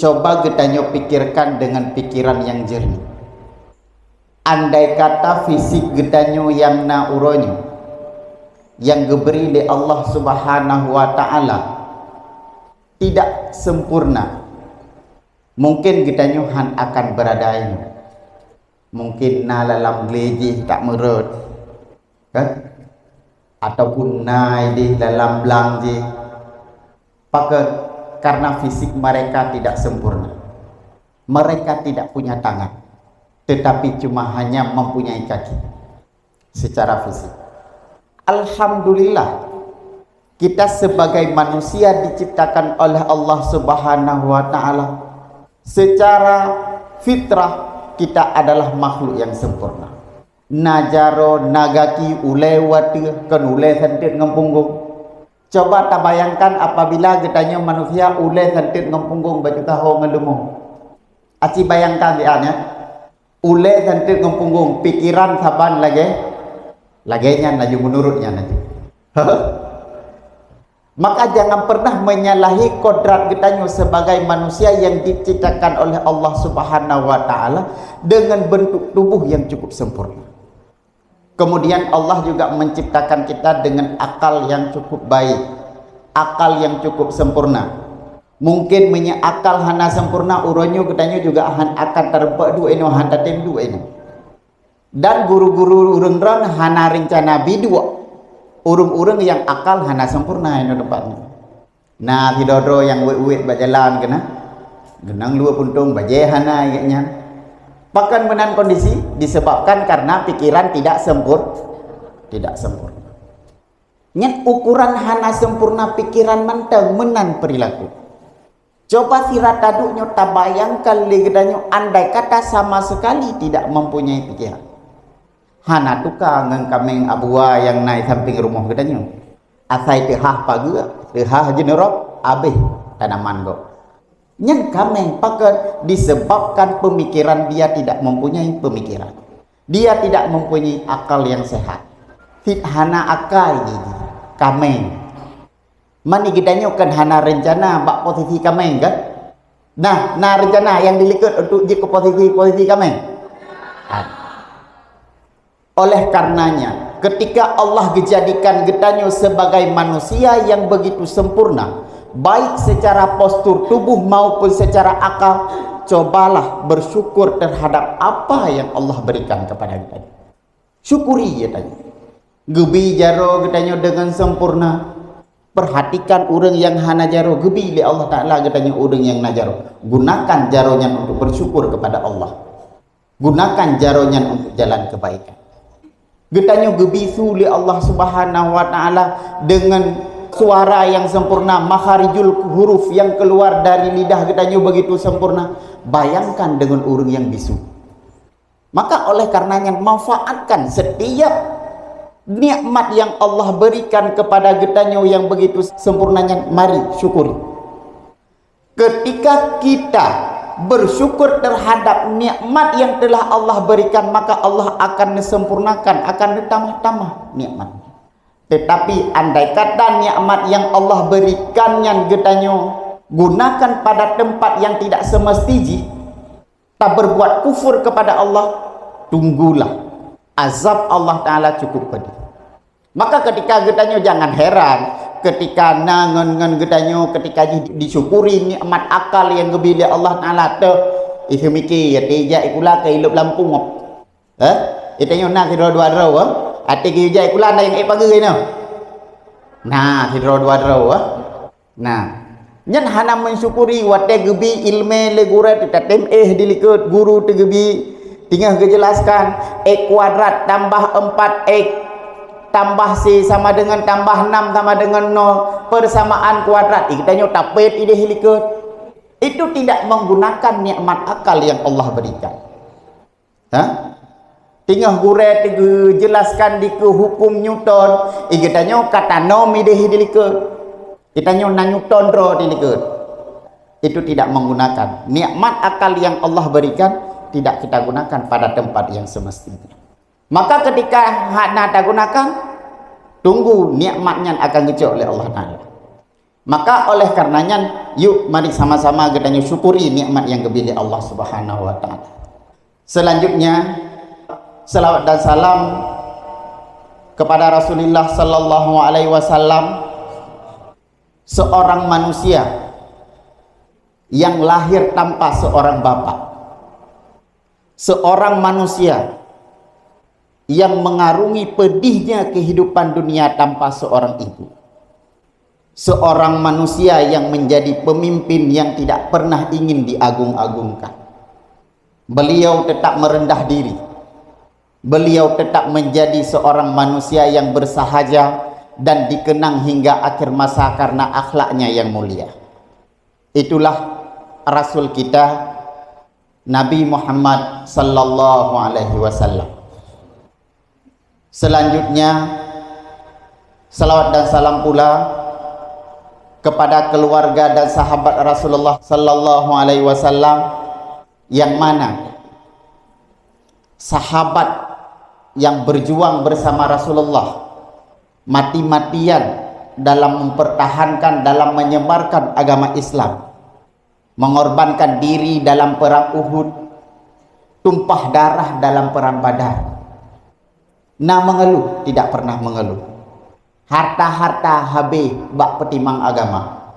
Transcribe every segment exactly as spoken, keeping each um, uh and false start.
Coba geutanyoe pikirkan dengan pikiran yang jernih. Andai kata fisik geutanyoe nyang na uroe nyoe, nyang geubri lé Allah Subhanahu wa Ta'ala, tidak sempurna, mungkin geutanyoe hán akan beurada nyoe. Mungkin na lam glé jih tak meurot, kan? Ataupun na idéh dalam blang jih. Pakon? Karena fisik mereka tidak sempurna. Mereka tidak punya tangan, tetapi cuma hanya mempunyai kaki secara fisik. Alhamdulillah, kita sebagai manusia diciptakan oleh Allah Subhanahu wa Ta'ala. Secara fitrah, kita adalah makhluk yang sempurna. Na jaroe, na gaki, ulée u ateueh, kon ulée santeuet ngon punggong. Coba tabayangkan apabila geutanyoe manusia ulée santeuet ngon punggong, baju taho ngon leumô. Aci bayangkan siat nyan. Ulée santeuet ngon punggong, pikiran saban lagée, lagée nyan laju, meunurot nyan laju. Maka jangan pernah menyalahi kodrat geutanyoe sebagai manusia yang diciptakan oleh Allah Subhanahu wa Ta'ala dengan bentuk tubuh yang cukup sempurna. Kemudian Allah juga menciptakan kita dengan akal yang cukup baik, akal yang cukup sempurna. Mungkin meunyoe akal hana sempurna, uroe nyoe geutanyoe juga hán akan tarumpok duek inoe, hán tatem duek inoe. Dan guru-guru ureuëng droen hana reuncana bi duek ureuëng-ureuëng nyang akal hana sempurna inoe teumpat nyoe. Na sidroe-droe nyang wét-wét bak jalan keunan, geunang luwah puntông bajée hana gét nyan. Pakon meunan kondisi? Disebabkan karena pikiran tidak sempur-, tidak sempurna. Nyan ukuran hana sempurna pikiran mantong meunan perilaku. Coba sira taduek nyoe tabayangkan lé geutanyoe andai kata sama sekali tidak mempunyai pikiran. Hana tuka ngon kaméng abua nyang na i sampéng rumoh geutanyoe. Asai teuhah pageue, teuhah jeuneurok, abéh tanaman gob. Nyan kaméng pakon? Disebabkan pemikiran dia tidak mempunyai pemikiran. Dia tidak mempunyai akal yang sehat. Fit hana akai jih kaméng. Mani geutanyoe kan hana reuncana bak posisi kaméng kan? Nah, na reuncana nyang dilikot untuk jeuet keu posisi-posisi kaméng? Hana. Oleh karenanya, ketika Allah geujadikan geutanyoe sebagai manusia yang begitu sempurna, baik secara postur tubuh maupun secara akal, cobalah bersyukur terhadap apa yang Allah berikan kepada geutanyoe. Syukuri, ya tanya. Geubi jaroe geutanyoe dengan sempurna. Perhatikan ureuëng nyang hana jaroe, geubi lé Allah Taala geutanyoe ureuëng nyang na jaroe. Gunakan jaroe nyan untuk bersyukur kepada Allah. Gunakan jaroe nyan untuk jalan kebaikan. Geutanyoe geubi su lé Allah Subhanahu wa Taala dengan suara yang sempurna, makharijul huruf yang keluar dari lidah geutanyoe begitu sempurna. Bayangkan dengan ureuëng nyang bisu. Maka oleh karenanya, manfaatkan setiap nikmat yang Allah berikan kepada geutanyoe yang begitu sempurna nyan, mari syukuri. Ketika kita bersyukur terhadap nikmat yang telah Allah berikan, maka Allah akan neusempurnakan, akan neutamah-tamah nikmat. Tetapi andai kata nikmat yang Allah berikan nyan geutanyoe gunakan pada tempat yang tidak semesti jih, taberbuat kufur kepada Allah, tunggulah, azab Allah Taala cukup pedih. Maka ketika geutanyoe jangan heran, ketika na ngon, ngon geutanyoe, ketika jih disyukuri nikmat akal yang geubi lé Allah Taala teuh, iseumiki, ya, tijak ikula ke ilop lampung. Eh? Geutanyoe na sidroe dua droe, eh? Até geujak ikula na nyang ék pageue nyoe. Na sidroe dua droe, eh? Nah, nyan hana mensyukuri watée geubi ilmé lé gurée teuh tatem éh dilikot, guru teuh geubi teungoh geujelaskan, X kuadrat tambah empat X tambah C sama dengan tambah enam sama dengan nol, persamaan kuadrat. Ih, geutanyoe tapet idéh likot. Itu tidak menggunakan nikmat akal yang Allah berikan. Ha? Teungoh gurée teuh geujelaskan dikeue hukum Newton, ih, geutanyoe ka tanom idéh dilikot. Geutanyoe na Newton droe dilikot. Itu tidak menggunakan nikmat akal yang Allah berikan, tidak kita gunakan pada tempat yang semestinya. Maka ketika hana tagunakan, tunggu nikmat nyan akan geucok lé Allah Taala. Maka oleh karenanya, Yuk, mari sama-sama geutanyoe syukuri nikmat nyang geubri lé Allah Subhanahu wa Ta'ala. Selanjutnya, selawat dan salam kepada Rasulullah sallallahu alaihi wasallam, seorang manusia yang lahir tanpa seorang bapak, seorang manusia yang mengarungi pedihnya kehidupan dunia tanpa seorang ibu, seorang manusia yang menjadi pemimpin yang tidak pernah ingin diagung-agungkan. Beliau tetap merendah diri. Beliau tetap menjadi seorang manusia yang bersahaja dan dikenang hingga akhir masa karena akhlaknya yang mulia. Itulah Rasul kita, Nabi Muhammad sallallahu alaihi wasallam. Selanjutnya, salawat dan salam pula kepada keluarga dan sahabat Rasulullah sallallahu alaihi wasallam, yang mana sahabat yang berjuang bersama Rasulullah mati-matian dalam mempertahankan, dalam menyebarkan agama Islam, mengorbankan diri dalam perang Uhud, tumpah darah dalam perang Badar. Na mengeluh, tidak pernah mengeluh. Harta-harta habéh bak peutimang agama.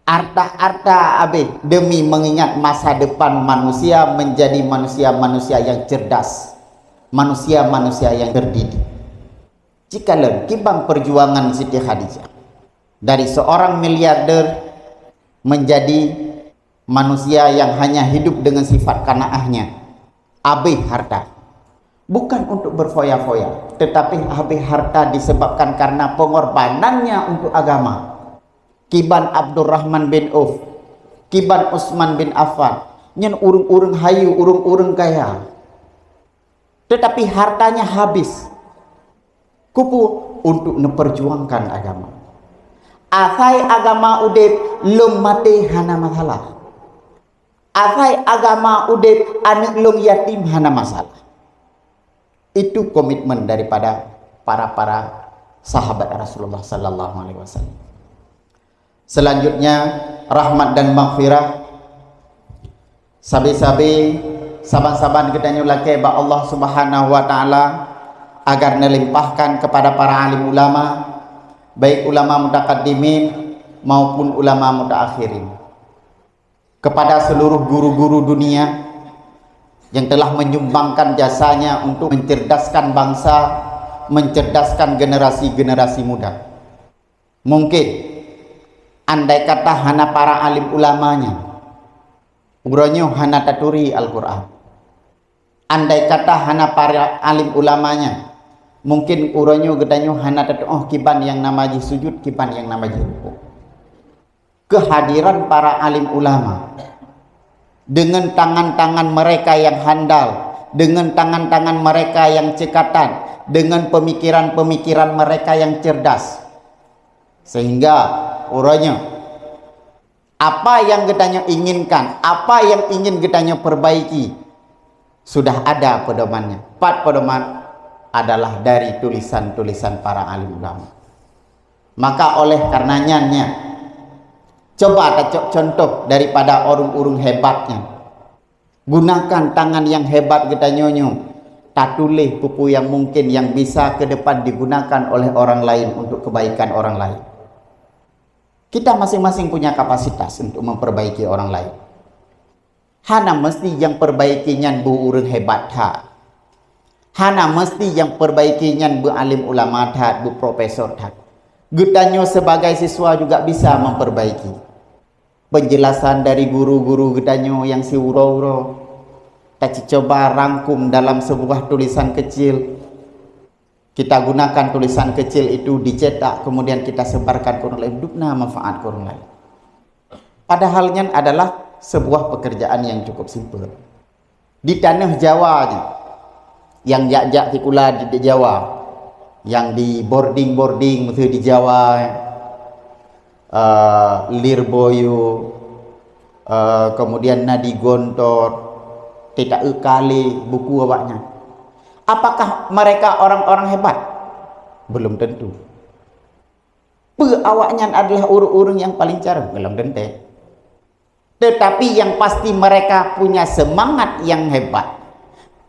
Harta-harta habéh demi mengingat masa depan manusia menjadi manusia-manusia yang cerdas, manusia-manusia yang terdidik. Cikalon kiban perjuangan Siti Khadijah. Dari seorang miliarder menjadi manusia yang hanya hidup dengan sifat kanaahnya, habéh harta. Bukan untuk berfoya-foya, tetapi habéh harta disebabkan karena pengorbanannya untuk agama. Kiban Abdurrahman bin Auf, kiban Utsman bin Affan, nyan ureuëng-ureuëng hayu, ureuëng-ureuëng kaya. Tetapi hartanya habis. Kupeue? Untuk neuperjuangkan agama. Asai agama udeb, lom maté hana masalah. Asai agama udeb, aneuëk lom yatim hana masalah. Itu komitmen daripada para-para sahabat Rasulullah sallallahu alaihi wasallam. Selanjutnya, rahmat dan maghfirah sabe-sabe, saban-saban geutanyoe lakée bak Allah Subhanahu wa Ta'ala agar neulimpahkan kepada para alim ulama, baik ulama mutakaddimin maupun ulama mutaakhirin. Kepada seluruh guru-guru dunia yang telah menyumbangkan jasanya untuk mencerdaskan bangsa, mencerdaskan generasi-generasi muda. Mungkin, andai kata hana para alim ulamanya, uroe nyoe hana taturi Al-Quran. Andai kata hana para alim ulamanya, mungkin uroe nyoe geutanyoe hana tatuoh kiban nyang nama jih sujud, kiban nyang nama jih rukuk. Kehadiran para alim ulama dengan tangan-tangan mereka yang handal, dengan tangan-tangan mereka yang cekatan, dengan pemikiran-pemikiran mereka yang cerdas. Sehingga uroe nyoe, apa yang geutanyoe inginkan, apa yang ingin geutanyoe perbaiki, sudah ada pedomannya. Pat pedoman? Adalah dari tulisan-tulisan para alim ulama. Maka oleh karena nyan, nyan, coba tacok contoh daripada ureuëng-ureuëng hebat nyan. Gunakan tangan yang hebat geutanyoe nyoe, tatuléh peue-peue yang mungkin yang bisa ke depan digunakan oleh orang lain untuk kebaikan orang lain. Kita masing-masing punya kapasitas untuk memperbaiki orang lain. Hana meusti nyang perbaiki nyan beu ureuëng hebat that. Hana meusti nyang perbaiki nyan beu alim ulama that, beu profesor that. Geutanyoe sebagai siswa juga bisa memperbaiki. Penjelasan dari guru-guru geutanyoe nyang siuroe-uroe, tacuba rangkum dalam sebuah tulisan kecil. Kita gunakan tulisan kecil itu dicetak, kemudian kita sebarkan ke orang lain, dubna manfaat ke orang lain. Padahal nyan adalah sebuah pekerjaan yang cukup simpel. Di taneuh Jawa nyan, nyang jak-jak sikula di, di Jawa, nyang di boarding-boarding meusti di Jawa, eh, Lirboyo, eh, kemudian na di Gontor, Tita Ekali, buku awaknyan. Apakah mereka orang-orang hebat? Belum tentu. Peue awaknyan adalah ureuëng-ureuëng nyang paling carông? Golom teuntée. Tetapi yang pasti mereka punya semangat yang hebat,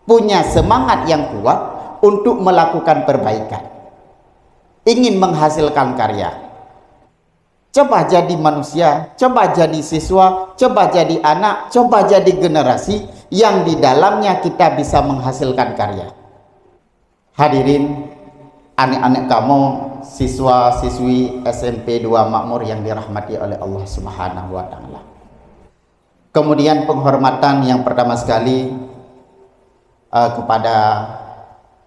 punya semangat yang kuat untuk melakukan perbaikan, ingin menghasilkan karya. Coba jadi manusia, coba jadi siswa, coba jadi anak, coba jadi generasi yang di dalamnya kita bisa menghasilkan karya. Hadirin, aneuk-aneuk kamoe, siswa-siswi S M P dua Makmur yang dirahmati oleh Allah Subhanahu wa Ta'ala. Kemudian, penghormatan yang pertama sekali, eh, kepada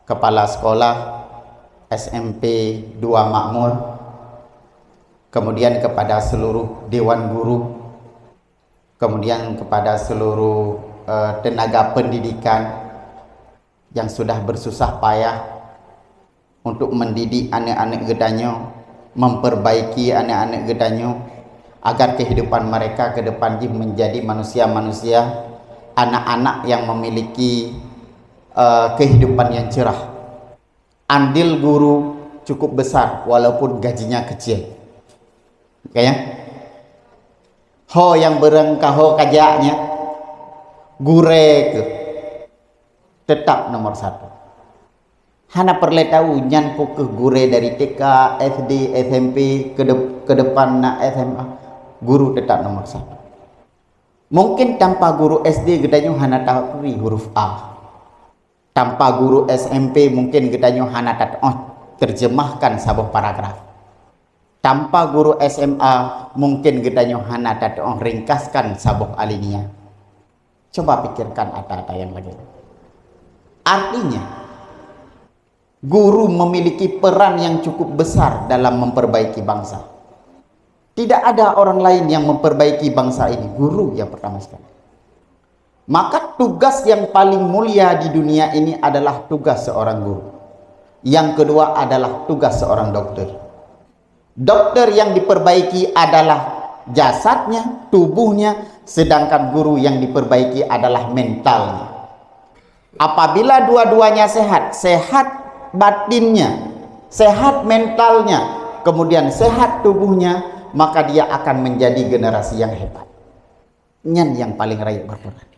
kepala sekolah S M P dua Makmur, kemudian kepada seluruh dewan guru, kemudian kepada seluruh, eh, tenaga pendidikan yang sudah bersusah payah untuk mendidik aneuk-aneuk geutanyoe, memperbaiki aneuk-aneuk geutanyoe, agar kehidupan mereka ke depan jih menjadi manusia-manusia, anak-anak yang memiliki, eh, kehidupan yang cerah. Andil guru cukup besar walaupun gajinya kecil. Oke, ya? Ho nyang beurangkaho kajaknya, gurée keuh tetap nomor satu. Hana peureulée tahu nyan peu keuh gurée dari T K, S D, S M P, ke de-, ke depan na S M A, guru tetap nomor satu. Mungkin tanpa guru S D geutanyoe hana taturi huruf A. Tanpa guru S M P mungkin geutanyoe hana tateuoh terjemahkan saboh paragraf. Tanpa guru S M A mungkin geutanyoe hana tateuoh ringkaskan saboh alinea. Coba pikirkan ata-ata yang lagée nyan. Artinya, guru memiliki peran yang cukup besar dalam memperbaiki bangsa. Tidak ada orang lain yang memperbaiki bangsa ini, guru yang pertama sekali. Maka tugas yang paling mulia di dunia ini adalah tugas seorang guru. Yang kedua adalah tugas seorang dokter. Dokter yang diperbaiki adalah jasadnya, tubuhnya, sedangkan guru yang diperbaiki adalah mentalnya. Apabila dua-duanya sehat, sehat batinnya, sehat mentalnya, kemudian sehat tubuhnya, maka dia akan menjadi generasi yang hebat. Nyan nyang paleng rayeuk berperan.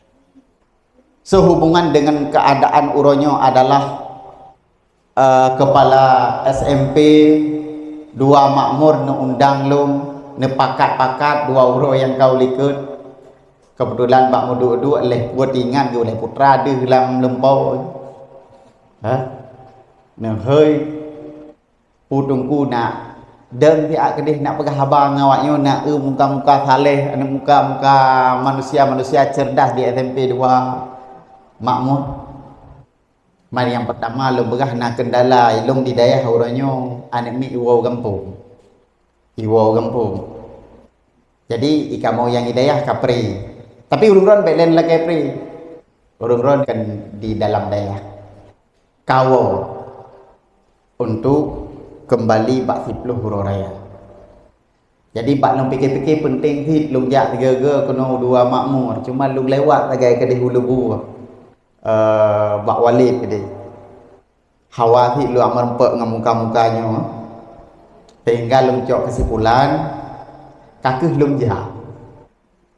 Sehubungan dengan keadaan uroe nyoe adalah, eh, kepala S M P dua Makmur neuundang lôn, neupakat-pakat dua uroe nyang ka u likot. Kebetulan bak meuduek-duek lheuh buet ingat geuh lheuh putra deuh lam lumpur. Ha? Neuhôi Pu Teungku nak deueng siat keudeh nak peugah haba ngon awak nyoe, nak eu muka-muka saleh, aneuk muka-muka manusia-manusia cerdas di S M P dua Makmur. Mari nyang pertama lôn peugah na kendala ilong di dayah uroe nyoe aneuk miet iwoe gampông. Iwoe gampông. Jadi, i kamoe nyang i dayah ka pri. Tapi ureuëng droen bék lén lakée pri. Ureuëng droen kan di dalam dayah. Kawoe untuk kembali bak siplôh uroe raya. Jadi, bak lôn pike-pike penting cit lôn jak sigoe-goe keunoe u dua Makmur. Cuma lôn lewat sagai keudeh u Leubue, eh, bak Walid keudeh. Hawa cit lôn meureumpok ngon muka-muka nyoe, sehingga lôn cok kesimpulan, ka kheueh lôn jak.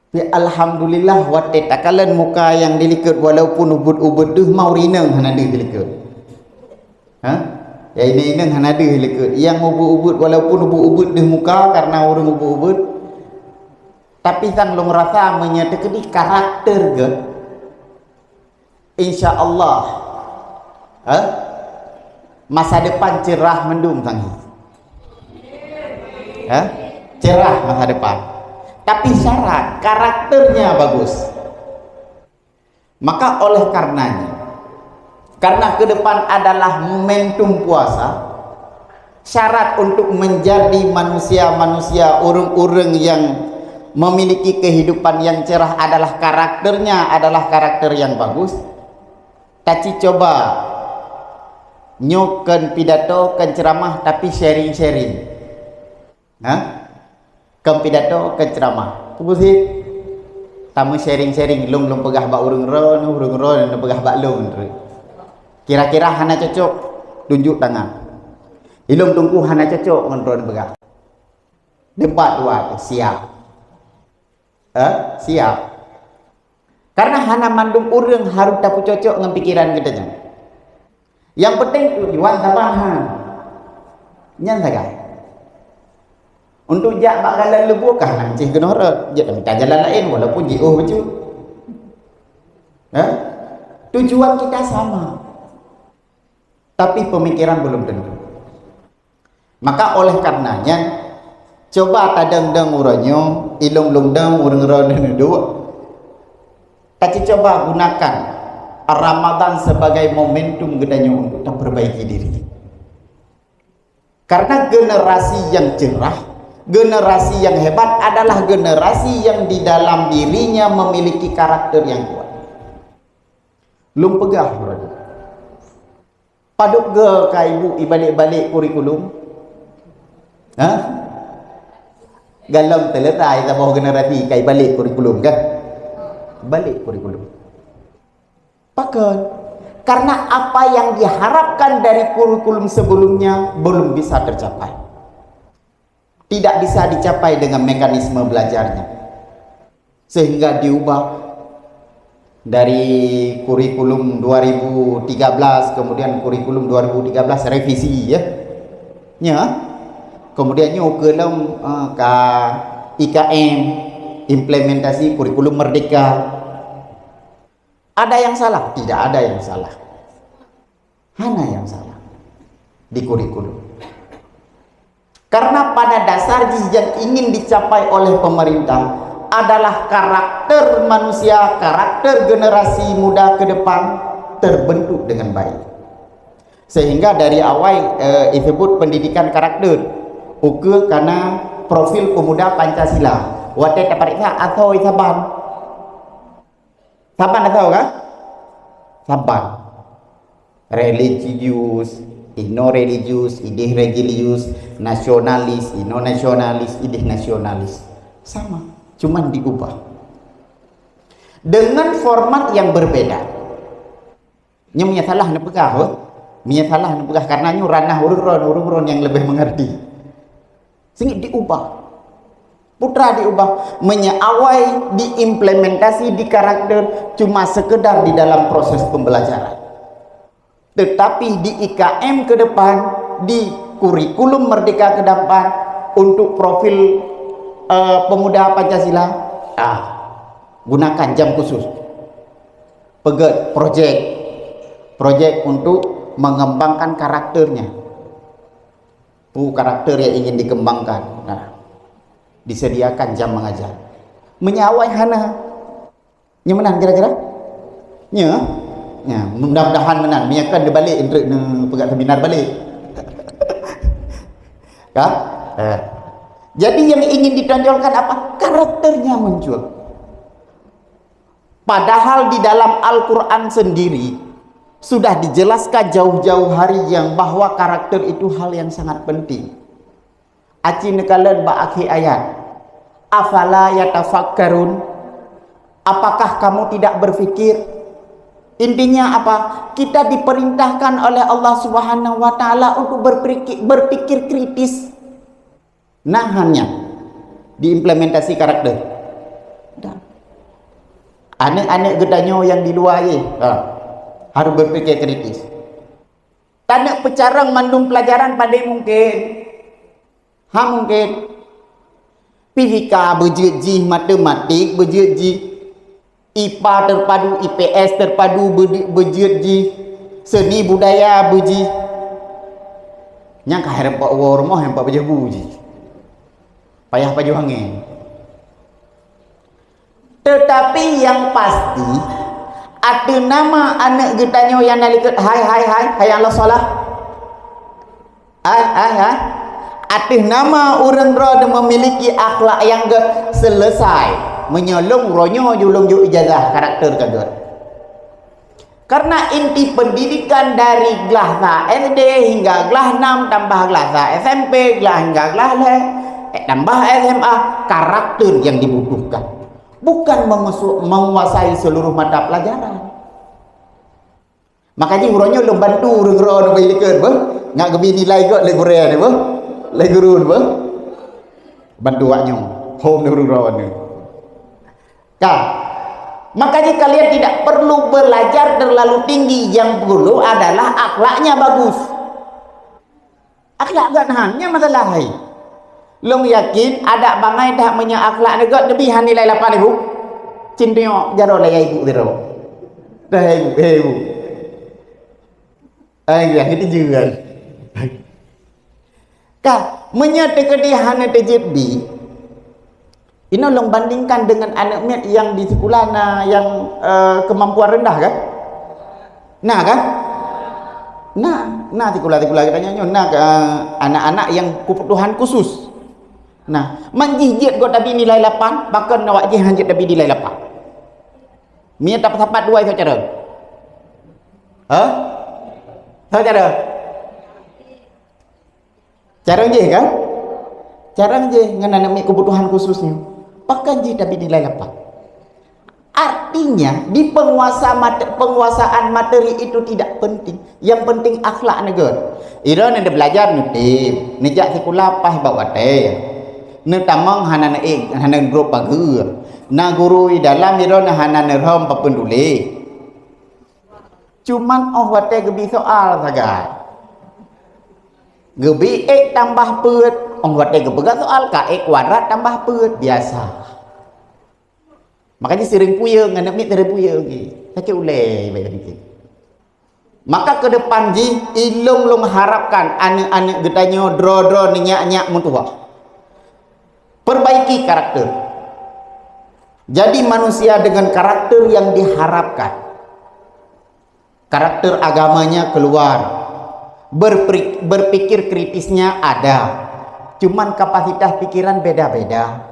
Tapi alhamdulillah, watée takalon muka nyang di likot, walaupun ubit-ubit deuh ma ureuëng inong hana deuh di likot. Ha? Ya, inong-inong hana deuh di likot. Nyang ubit-ubit, walaupun ubit-ubit deuh muka karena ureuëng ubit-ubit, tapi sang lôn rasa meunyoe teukeudi karakter geuh, insya Allah, eh, masa depan cerah mandum tangi. Eh, cerah masa depan. Tapi syarat karakternya bagus. Maka oleh karenanya, karena ke depan adalah momentum puasa, syarat untuk menjadi manusia-manusia, ureuëng-ureuëng yang memiliki kehidupan yang cerah adalah karakternya adalah karakter yang bagus. Taci coba nyoe kon pidato, kon ceramah, tapi sharing-sharing. Ha? Kon pidato, kon ceramah. Tunggu sit. Tamu sharing-sharing, lôn lôn peugah bak ureuëng droen, ureuëng droen lôn peugah bak lôn. Kira-kira hana cocok, tunjuk tangan. Ilong tungku hana cocok ngon droen peugah. Debat dua tu siap. Eh, siap. Karena hana mandum ureuëng harus tapeucocok ngon pikiran geutanyoe. Nyang penting tujuan saban ha. Nyan sagai. Untuk jak bak jalan leubu kah nang cih keunoe rot, jak mita jalan laén walaupun jiôh bacut. Ha? Tujuan kita sama. Tapi pemikiran belum tentu. Maka oleh karenanya, coba tadong-dong uroe nyoe, ilong lôn dong ureuëng droeneuh duek. Tacucoba gunakan Ramadan sebagai momentum geutanyoe untuk taperbaiki diri. Karena generasi yang cerah, generasi yang hebat adalah generasi yang di dalam dirinya memiliki karakter yang kuat. Lôn peugah, padub geu ka ibu ibalek-balek kurikulum? Ha? Galom teuleutai saboh generasi ka ibalek kurikulum, kan? Balek kurikulum. Pakon? Karena apa yang diharapkan dari kurikulum sebelumnya belum bisa tercapai. Tidak bisa dicapai dengan mekanisme belajarnya. Sehingga diubah dari kurikulum dua ribu tiga belas, kemudian kurikulum dua ribu tiga belas revisi, ya. Ya. Kemudian nyoe keu lom, eh, ka I K M, implementasi kurikulum merdeka. Ada yang salah? Tidak ada yang salah. Hana yang salah di kurikulum. Karena pada dasar jih yang ingin dicapai oleh pemerintah adalah karakter manusia, karakter generasi muda ke depan terbentuk dengan baik. Sehingga dari awai, eh, disebut pendidikan karakter, ukeue kana profil pemuda Pancasila. Watée tapareksa asoe saban. Saban asoe kan? Saban. Religius, inoe religius, ideh religius, nasionalis, inoe nasionalis, ideh nasionalis. Sama, cuman diubah. Dengan format yang berbeda. Nyoe meunyoe salah neupeugah, oh. Meunyoe salah neupeugah, karena nyoe ranah ureuëng droen, ureuëng droen yang lebih mengerti. Sengit diubah. Putra diubah. Meunyoe awai diimplementasi di karakter cuma sekedar di dalam proses pembelajaran. Tetapi di I K M ke depan, di kurikulum merdeka ke depan, untuk profil, eh, pemuda Pancasila, ah, gunakan jam khusus. Peugét projek, projek untuk mengembangkan karakternya. Pu karakter yang ingin dikembangkan. Nah, disediakan jam mengajar. Meunyoe awai hana. Nyoe meunan kira-kira? Nyoe? Ya, mudah-mudahan meunan. Meunyoe kan dia balik untuk peugah seminar balik. Kan? Eh. Jadi yang ingin ditonjolkan apa? Karakternya muncul. Padahal di dalam Al-Quran sendiri sudah dijelaskan jauh-jauh hari yang bahwa karakter itu hal yang sangat penting. Aci neukalon bak akhé ayat, "Afala yatafakkarun?" Apakah kamu tidak berpikir? Intinya apa? Kita diperintahkan oleh Allah Subhanahu wa Ta'ala untuk berpikir, berpikir kritis. Nah, hanya diimplementasi karakter. Dah. Aneuk-aneuk geutanyoe nyang di luwa ye, ha, harus berpikir kritis. Taneuk peucarông mandum pelajaran padé mungken? Ha, mungken. Fisika beujeuet jih, matematik beujeuet jih, I P A terpadu, I P S terpadu beu-, beujeuet jih, seni budaya beujih. Nyang ka hai reumpok woe rumoh, hai reumpok pajoh bu jih. Payah pajoh angén. Teutapi nyang pasti, ateueh nama aneuk geutanyoe nyang na likot, hai, hai, hai, hai Allah salah. Hai, hai, hai. Ateueh nama ureuëng droe memiliki akhlak nyang gét, selesai. Meunyoe lôn uroe nyoe ju lôn jok ijazah karakter ka gét. Karena inti pendidikan dari glah sa S D hingga glah enam, tambah glah sa S M P, glah hingga glah lhée, eh, tambah S M A, karakter yang dibutuhkan. Bukan mengusu-, menguasai seluruh mata pelajaran. Makajih uroe nyoe lôn bantu ureuëng droe nyoe bak likot beuh, ngat geubi nilai gét lé gurée nyoe beuh, lé guru nyoe beuh. Bantu awak nyoe, hom nyoe ureuëng droe nyoe. Ka. Makanya kalian tidak perlu belajar terlalu tinggi. Yang perlu adalah akhlaknya bagus. Akhlak gét han, nyan masalah hai. Lôn yakin adak bangai that meunyoe akhlak neuh gét, neubi han nilai lapan ibu. Cintuyok jaroe laya ibu tiro. Dah ibu, eh, ibu. Ai, ya, itu juga. Ka, meunyoe teukeudi hana teujeuet bi, inoe lôn bandingkan dengan aneuk miet nyang di sikula na nyang, eh, kemampuan rendah kan? Na kan? Na, na sikula-sikula geutanyoe nyoe na, eh, anak-anak nyang kebutuhan khusus. Nah, man jih jeuet gét tabi nilai lapan, pakon awak jih han jeuet tabi nilai lapan. Miet tapat-tapat dua isoe cara. Ha? Isoe cara. Carông jih kan? Carông jih ngon aneuk miet kebutuhan khusus nyoe. Pakon jih tabi nilai lapan. Artinya, di penguasa mate-, penguasaan materi itu tidak penting. Yang penting akhlak neuh gét. Droeneuh belajar neutem, neujak sikula paih bak watée. Neutamong hana neuék, hana neugrob pageue. Na guru di dalam droeneuh hana neurhom papeuen tuléh. Cuman óh watée geubi soal sagai. Geubi X tambah peuet, óh watée geupeugah soal ka X kuadrat tambah peuet, biasa. Makanya sering puyeng, aneuk miet sering puyeng. Sakét ulée, bayang sikit. Maka ke depan jih, ilong lôn harapkan aneuk-aneuk geutanyoe droe-droe neunyak-nyak meutuwah. Perbaiki karakter. Jadi manusia dengan karakter yang diharapkan. Karakter agamanya keluar. Berperi-, berpikir kritisnya ada. Cuman kapasitas pikiran beda-beda.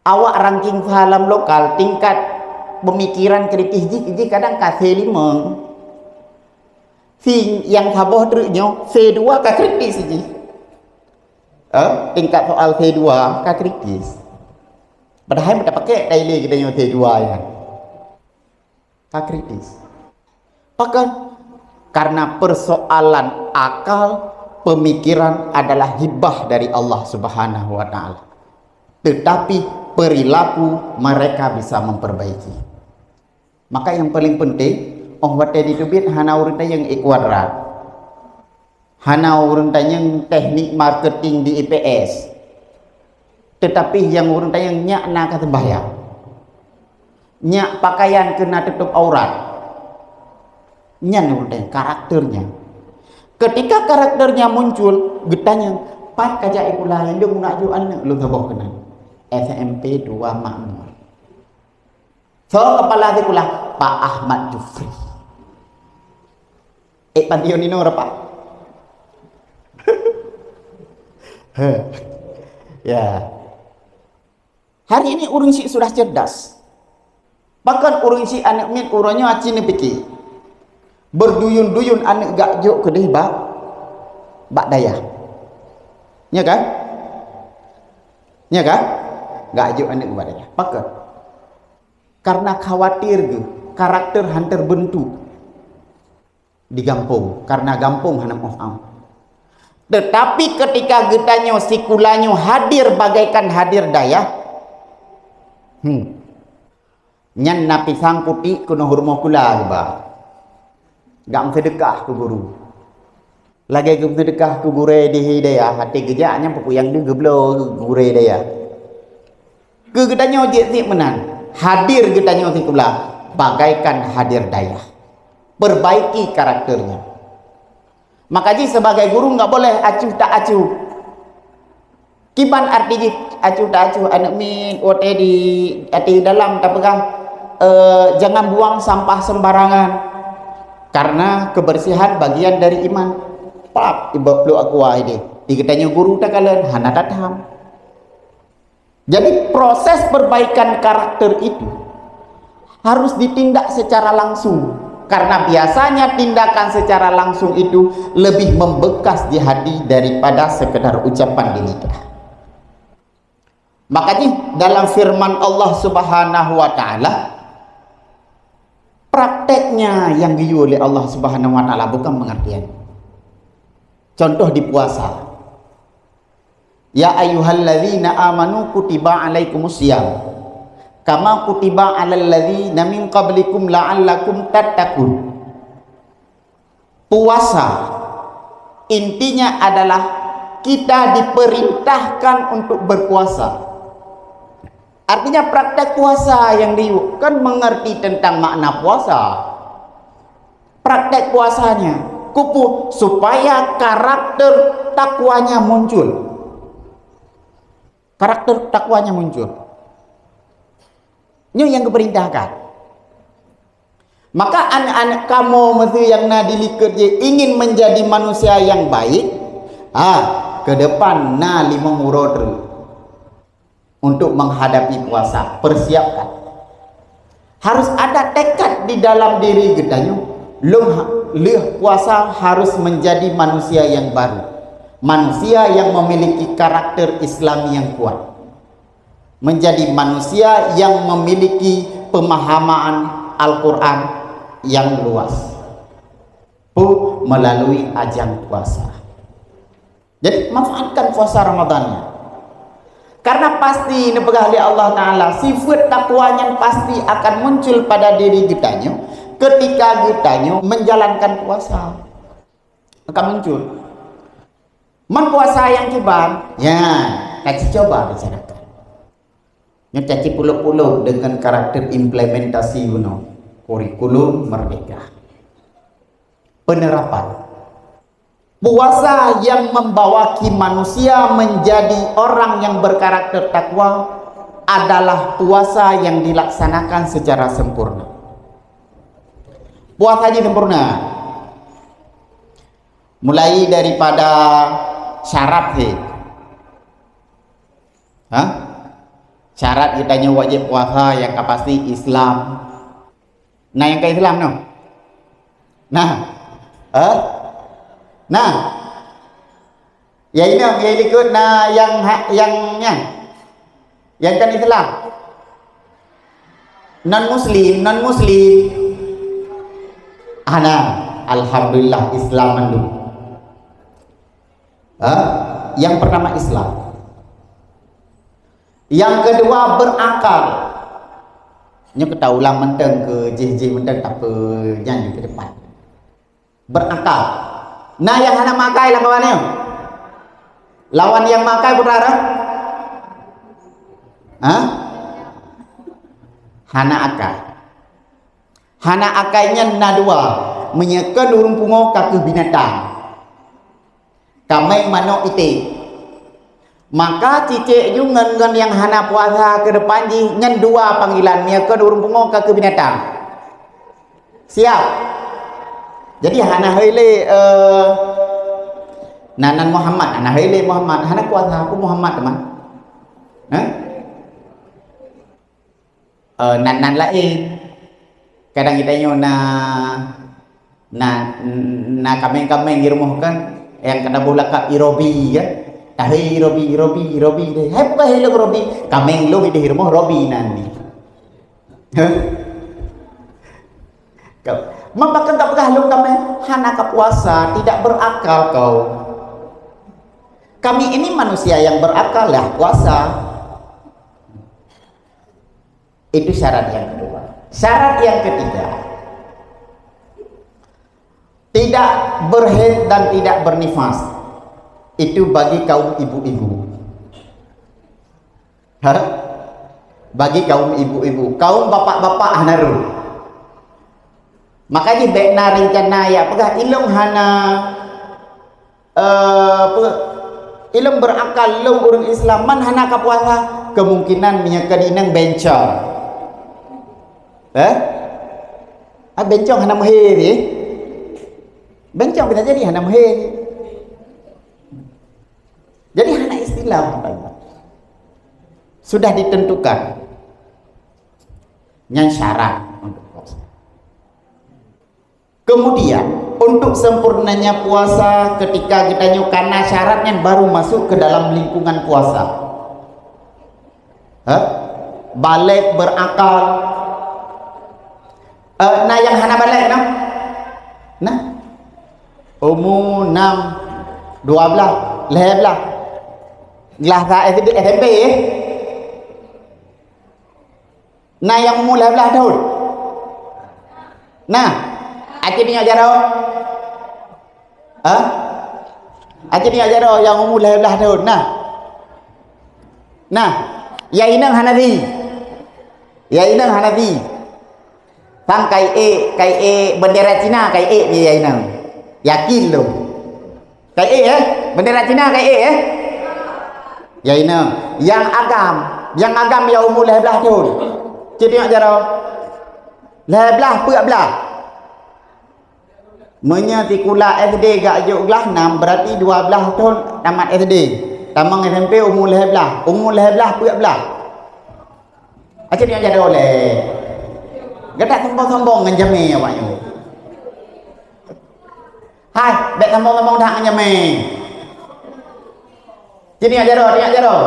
Awak ranking salam lokal, tingkat pemikiran kritis jih, jih kadang ka C lima. Si nyang saboh treuk nyoe, C dua ka kritis jih. Eh, tingkat soal C dua ka kritis. Padahai meuta pakai daily kita nyoe C dua ya. Ka kritis. Pakon? Karena persoalan akal, pemikiran adalah hibah dari Allah Subhanahu wa Ta'ala. Tetapi perilaku mereka bisa memperbaiki. Maka yang paling penting, óh watée diteubiet hana ureuëng tanyong X kuadrat. Hana ureuëng tanyong teknik marketing di I P S. Tetapi nyang ureuëng tanyong nyak na ka sembahyang. Nyak pakaian keu na tutup aurat. Nyan ureuëng tanyong karakternya. Ketika karakternya muncul, geutanyong, "Pat kajak sikula?" Nyang deuh meunak ju aneuk lôn saboh keunan. S M P dua Makmur. Soe kepala sikula? Pak Ahmad Jufri. Eh, pantion inoe rapat. Heh. Ya. Hari ini ureuëng syiek sudah cerdas. Bahkan ureuëng syiek aneuk miet uroe nyoe aci neupike. Berduyun-duyun aneuk gak jok keudeh bak, bak dayah. Nya kan? Nya kan? Gak jok aneuk bak dayah. Pakon? Karena khawatir geuh, karakter han terbentuk di gampông, karena gampông hana moh am. Tetapi ketika geutanyoe sikula nyoe hadir bagaikan hadir dayah, hmm, nyan na pisang putik keunoe rumoh kula geuba. Gam seudeukah keu guru. Lagée geuseudeukah keu gurée di dayah, até geujak nyan peue nyang deuh geubloe gurée dayah. Keu geutanyoe jeuet cit meunan, hadir geutanyoe sikula bagaikan hadir dayah. Perbaiki karakternya. Maka jih sebagai guru enggak boleh acuh tak acuh. Kiban arti jih acuh tak acuh aneuk miet watée di até dalam tapeugah, eh, jangan buang sampah sembarangan. Karena kebersihan bagian dari iman. Pap, iba pluek aqua ideh. Di geutanyoe guru takalon hana tatham. Jadi proses perbaikan karakter itu harus ditindak secara langsung. Karena biasanya tindakan secara langsung itu lebih membekas di hati daripada sekedar ucapan di lidah. Makanya dalam firman Allah Subhanahu wa Ta'ala, prakteknya yang diyue oleh Allah Subhanahu wa Ta'ala bukan pengertian. Contoh di puasa. Ya ayyuhalladzina amanu kutiba alaikumus siyam. "Kama kutiba 'alal ladzina min qablikum la'allakum tattaqun." Puasa intinya adalah kita diperintahkan untuk berpuasa. Artinya praktek puasa yang dibukan mengerti tentang makna puasa. Praktek puasanya kupu supaya karakter takwanya muncul. Karakter takwanya muncul. Nyoe yang diperintahkan. Maka aneuk-aneuk kamoe meusé nyang na di likot jih ingin menjadi manusia yang baik, ha, ke depan na limong uroe treuk untuk menghadapi puasa. Persiapkan. Harus ada tekad di dalam diri geutanyoe. Lom ha-, lheueh puasa harus menjadi manusia yang baru. Manusia yang memiliki karakter Islam yang kuat. Menjadi manusia yang memiliki pemahaman Al-Quran yang luas. Pu melalui ajang puasa. Jadi, manfaatkan puasa Ramadan nyan. Karena pasti neupeugah lé Allah Ta'ala, sifat takwa nyan pasti akan muncul pada diri geutanyoe ketika geutanyoe menjalankan puasa. Akan muncul. Man puasa nyang kiban, ya, kaci coba bicarakan. Nyoe caci puluk-puluk dengan karakter implementasi bunoe. Kurikulum Merdeka. Penerapan. Puasa yang membawaki manusia menjadi orang yang berkarakter takwa adalah puasa yang dilaksanakan secara sempurna. Puasa jih sempurna. Mulai daripada syarat he. Ha? Syarat geutanyoe wajéb puasa nyang ka pasti Islam. Na nyang ka Islam noh? Nah. Eh? Nah. Ya inong, ya likot na nyang ha-, nyang nyan. Nyang kan Islam. Non muslim, non muslim. Ana, alhamdulillah Islam mandum. Ha? Yang pertama Islam. Yang kedua berakal. Nyoe kita ulang mantong ke jih-jih mantong tapi nyan ke depan. Berakal. Nah, yang hana makai lawan nyoe. Lawan yang makai putra dah. Ha? Hana akai. Hana akai nyan na dua. Meunyoe keu ureuëng pungo ka keuh binatang. Kaméng, manok, iték. Maka cicék ju ngon, ngon nyang hana puasa keu depan jih nyan dua panggilan, meunyoe keu ureuëng pungo ka keuh binatang. Siap. Jadi hana hai lé, eh, nan, nan Muhammad, hana hai lé Muhammad, hana kuasa aku Muhammad teman. Hah? Eh, nan, nan laén. Kadang geutanyoe na, na, na kaméng-kaméng di rumoh kan, nyang ka taboh lakab Irobi kan. Tahe Irobi, Irobi, Irobi deh. Hai bukan helok Robi, kaméng lom di rumoh Robi nan ni. Kau, ma bahkan tak peugah lom kaméng hana ka puasa, tidak berakal kau. Kami ini manusia yang berakal lah puasa. Itu syarat yang kedua. Syarat yang ketiga, tidak berhaid dan tidak bernifas. Itu bagi kaum ibu-ibu. Ha? Bagi kaum ibu-ibu, kaum bapak-bapak hana rhot. Makanya bèk na rencana ya peugah ilong hana, eh, apa, ilong berakal lom ureuëng Islam man hana ka puasa, kemungkinan meunyoe ka di inong bencong. Eh? Ah, bencong hana meuhé. Bencong bisa jadi hana meuhé. Jadi hana istilah. Sudah ditentukan. Nyan syarat untuk puasa. Kemudian, untuk sempurnanya puasa ketika geutanyoe kana syarat nyan baru masuk ke dalam lingkungan puasa. Hah? Baligh, berakal. Eh, na nyang hana baligh, na? Na? Umu enam, dua belas, lhèe belas. Glah sa S D, S M P, eh? Na nyang umu lhèe blaih thôn? Na? Aci neuk jaroe? Hah? Aci neuk jaroe nyang umu lhèe blaih thôn? Na? Na? Ya inong hana di. Ya inong hana di. Sang kai ék, kai ék bendera Cina, kai ék ya inong. Yakin lôn. Kai ék, eh? Bendera Cina kai ék, eh? Ya inong. Nyang agam, nyang agam ya umu lhèe blaih thôn. Cit nyok jaroe. Lhèe blaih, peuet blaih. Meunyoe sikula S D geujok glah nam, berarti dua blaih thôn tamat S D. Tamong S M P umu lhèe blaih, umu lhèe blaih, peuet blaih. Aci nyok jaroe lé. Gata sombong-sombong ngon jamé awak nyoe. Hai, bèk sombong-sombong that ngon jamé. Cit nyok jaroe, cit nyok jaroe.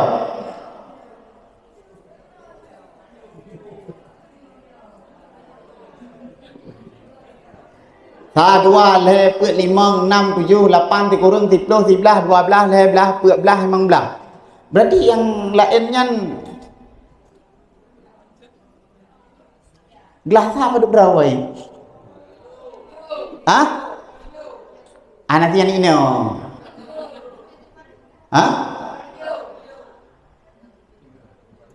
Sa, dua, lhèe, peuet, limong, nam, tujoh, lapan, sikureueng, siplôh, siblaih, dua blaih, lhèe blaih, peuet blaih, limong blaih. Berarti nyang laén nyan glah sa padub droe? Hah? Hana sian inong. Hah?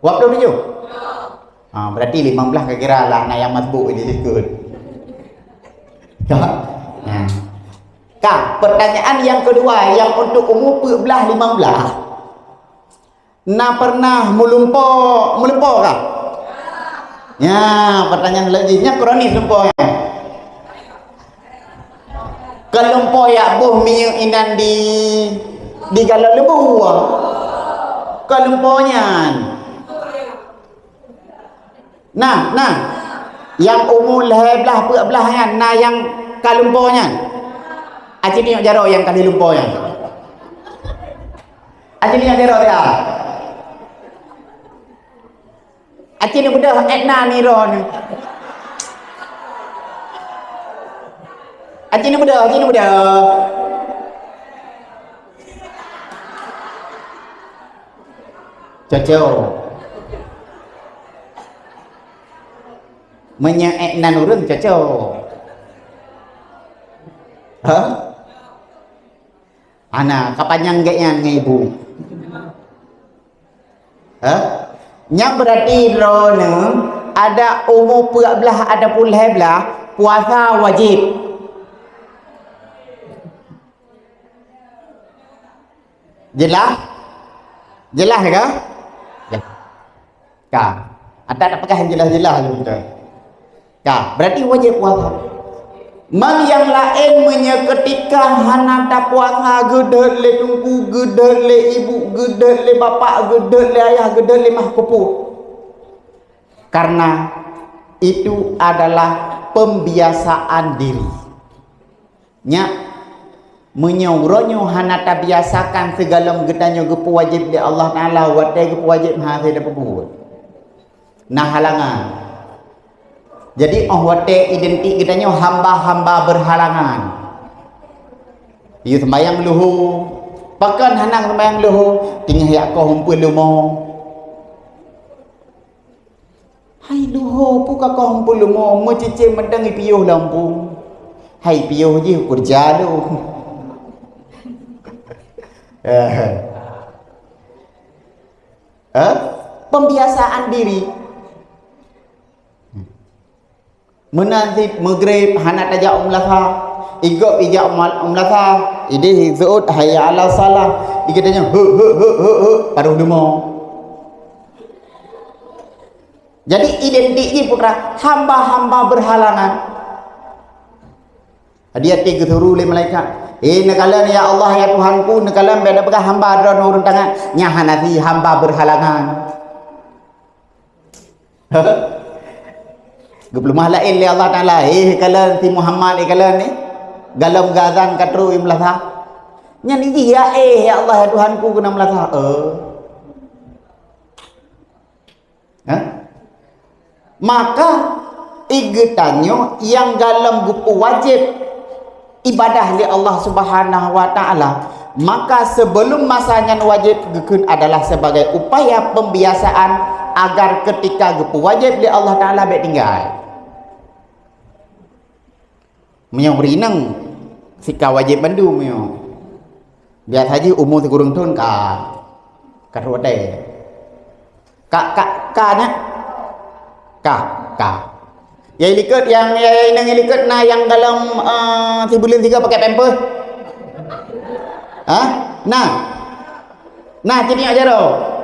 Dua puluh tujuh? Ha, berarti limong blaih ka kira lah na nyang masbuk di sikul. Ka? Nah. Ka, pertanyaan yang kedua yang untuk umu peuet blaih, limong blaih. Na pernah meulumpo, meulumpo kah? Ya, pertanyaan lagi. Nyan kronis lumpo nyan. Kon lumpo jak boh minyeuk inan di, di galon leubue. Kon lumpo nyan. Nah, nah. Nyang umu lhèe blaih, peuet blaih nyan, na nyang ka lumpo nyan. Aci neuk jaroe nyang ka lumpo nyan. Aci neuk jaroe ya. Aci neuk beudôh, ék na nirôn. Aci neuk beudôh, aci neuk beudôh. Cocok. Meunyoe ék nan ureueng cocok. Hah? Ana, ka panyang gét nyan ngon ibu. Hah? Nyan berarti droeneuh adak umu peuet blaih ataupun lhèe blaih, puasa wajéb. Jeulaih? Jeulaih ka? Ka. Ata tapeugah jeulaih-jeulaih lom dah. Ka, berarti wajéb puasa. Mang nyang laén meunyoe keutika hana tapuasa, geudhôt lé teungku, geudhôt lé ibu, geudhôt lé bapak, geudhôt lé ayah, geudhôt lé mah keupeue. Karena itu adalah pembiasaan diri. Nyak, meunyoe uroe nyoe hana tabiasakan sigohlom geutanyoe geupeuwajéb lé Allah Taala, watée geupeuwajéb hana hase tapeubuet. Na halangan. Jadi, óh watée identik geutanyoe hamba-hamba berhalangan. Yue sembahyang luho, pakon hana sembahyang luho, tinggai jak koh umpeu leumo. Hai luho, peue ka koh umpeu leumo, meucicém mantong ipiôh lam umpeu. Hai piôh jih ukeureuja lôn. Eh. Eh? Pembiasaan diri. Meunan cit meugreb hana tajak u meulasa, igop ijak u mal-, u meulasa, ideh seuôt hayya 'alas shalah, igeutanyoe heu, heu, heu, heu, heu, padub leumo. Jadi identik jih putra hamba-hamba berhalangan. Di até geusuru lé malaikat, "Eh, neukalon ya Allah, ya Tuhanku, neukalon bèk neupeugah hamba droeneuh ureueng tangat, nyan hana si hamba berhalangan." Geupeuleumah laén lé Allah Taala, "Eh, kalon si Muhammad, eh, kalon, eh, gohlom geuazan ka trok i meulasa." Nyan jih ya, "Eh, ya Allah, ya Tuhanku, keunan meulasa." Eh. Hah? Maka, igeutanyoe nyang gohlom geupeuwajéb ibadah lé Allah Subhanahu wa Taala, maka sebelum masa nyan wajéb geukheun adalah sebagai upaya pembiasaan agar ketika geupeuwajéb lé Allah Taala bék tinggai. Meunyoe ureueng inong sika wajéb bandum meunyoe. Biasa jih umu sikureueng thon ka, ka rhot watèe. Ka, ka, ka nyan? Ka, ka. Yai likot nyang, yai inong likot na nyang golom, eh, sibuleuen sigoe pakèk pampers? Hah? Na? Na, siniek jaroe.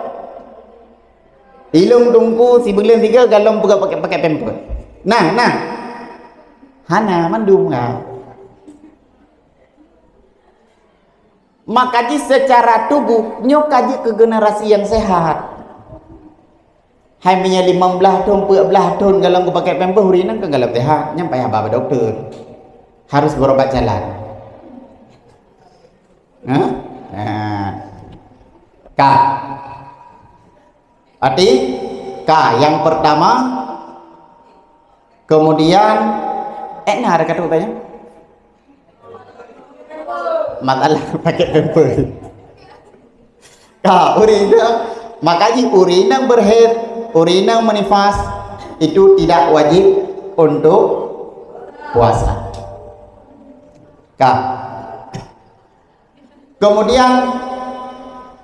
Ilong teungku sibuleuen sigoe golom peugah pakèk, pakèk pampers. Nah, nah. Hana mandum ka. Maka jih secara tubuh nyoe ka jeuet keu generasi nyang sehat. Hai meunyoe limong blaih thon, peuet blaih thon golom geupakèk pampers, ureueng inong kan golom sehat, nyan payah ba dokto. Harus berobat jalan. Hah? Nah. Ka. Arti ka yang pertama, kemudian, eh, na ada kata tanya? Masalah pakèk pampers. Ka, ureueng inong, maka jih ureueng inong berhaid, ureueng inong menifas, itu tidak wajib untuk puasa. Ka. Kemudian,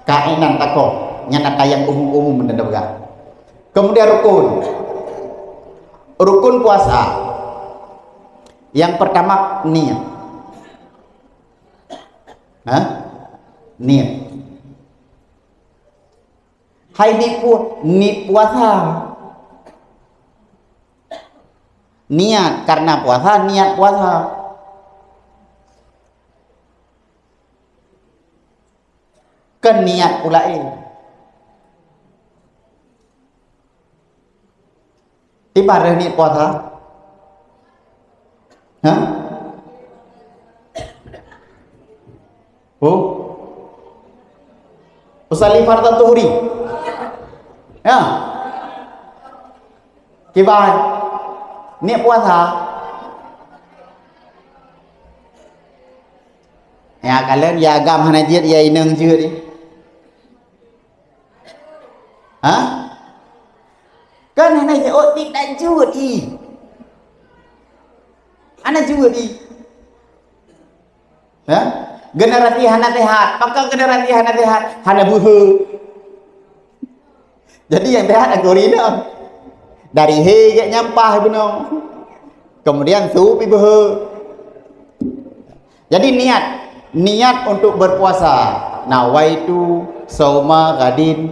kainan takoh, nyan ata nyang umum-umum dan peugah. Kemudian rukun. Rukun puasa. Yang pertama, niat. Hah? Niat. Hai niat pu-, niat puasa. Niat karena puasa, niat puasa. Kon niat pula, eh. Ibarat niat puasa. Hah? Oh. Usalli fardhu zuhri. Ya. Kiban. Niat puasa. Ya, kalon ya agam hana jeuet, ya inong jeuet ni. Hah? Kan hana jeuet, oh, tidak jeuet i. Hana jeuet i. Hah? Generasi hana sehat. Pakon generasi hana sehat? Hana beuhe. Jadi nyang sehat aku rinda. Dari he gek nyampah bunoe. Kemudian su pi beuhe. Jadi niat, niat untuk berpuasa. Nawaitu sauma ghadin,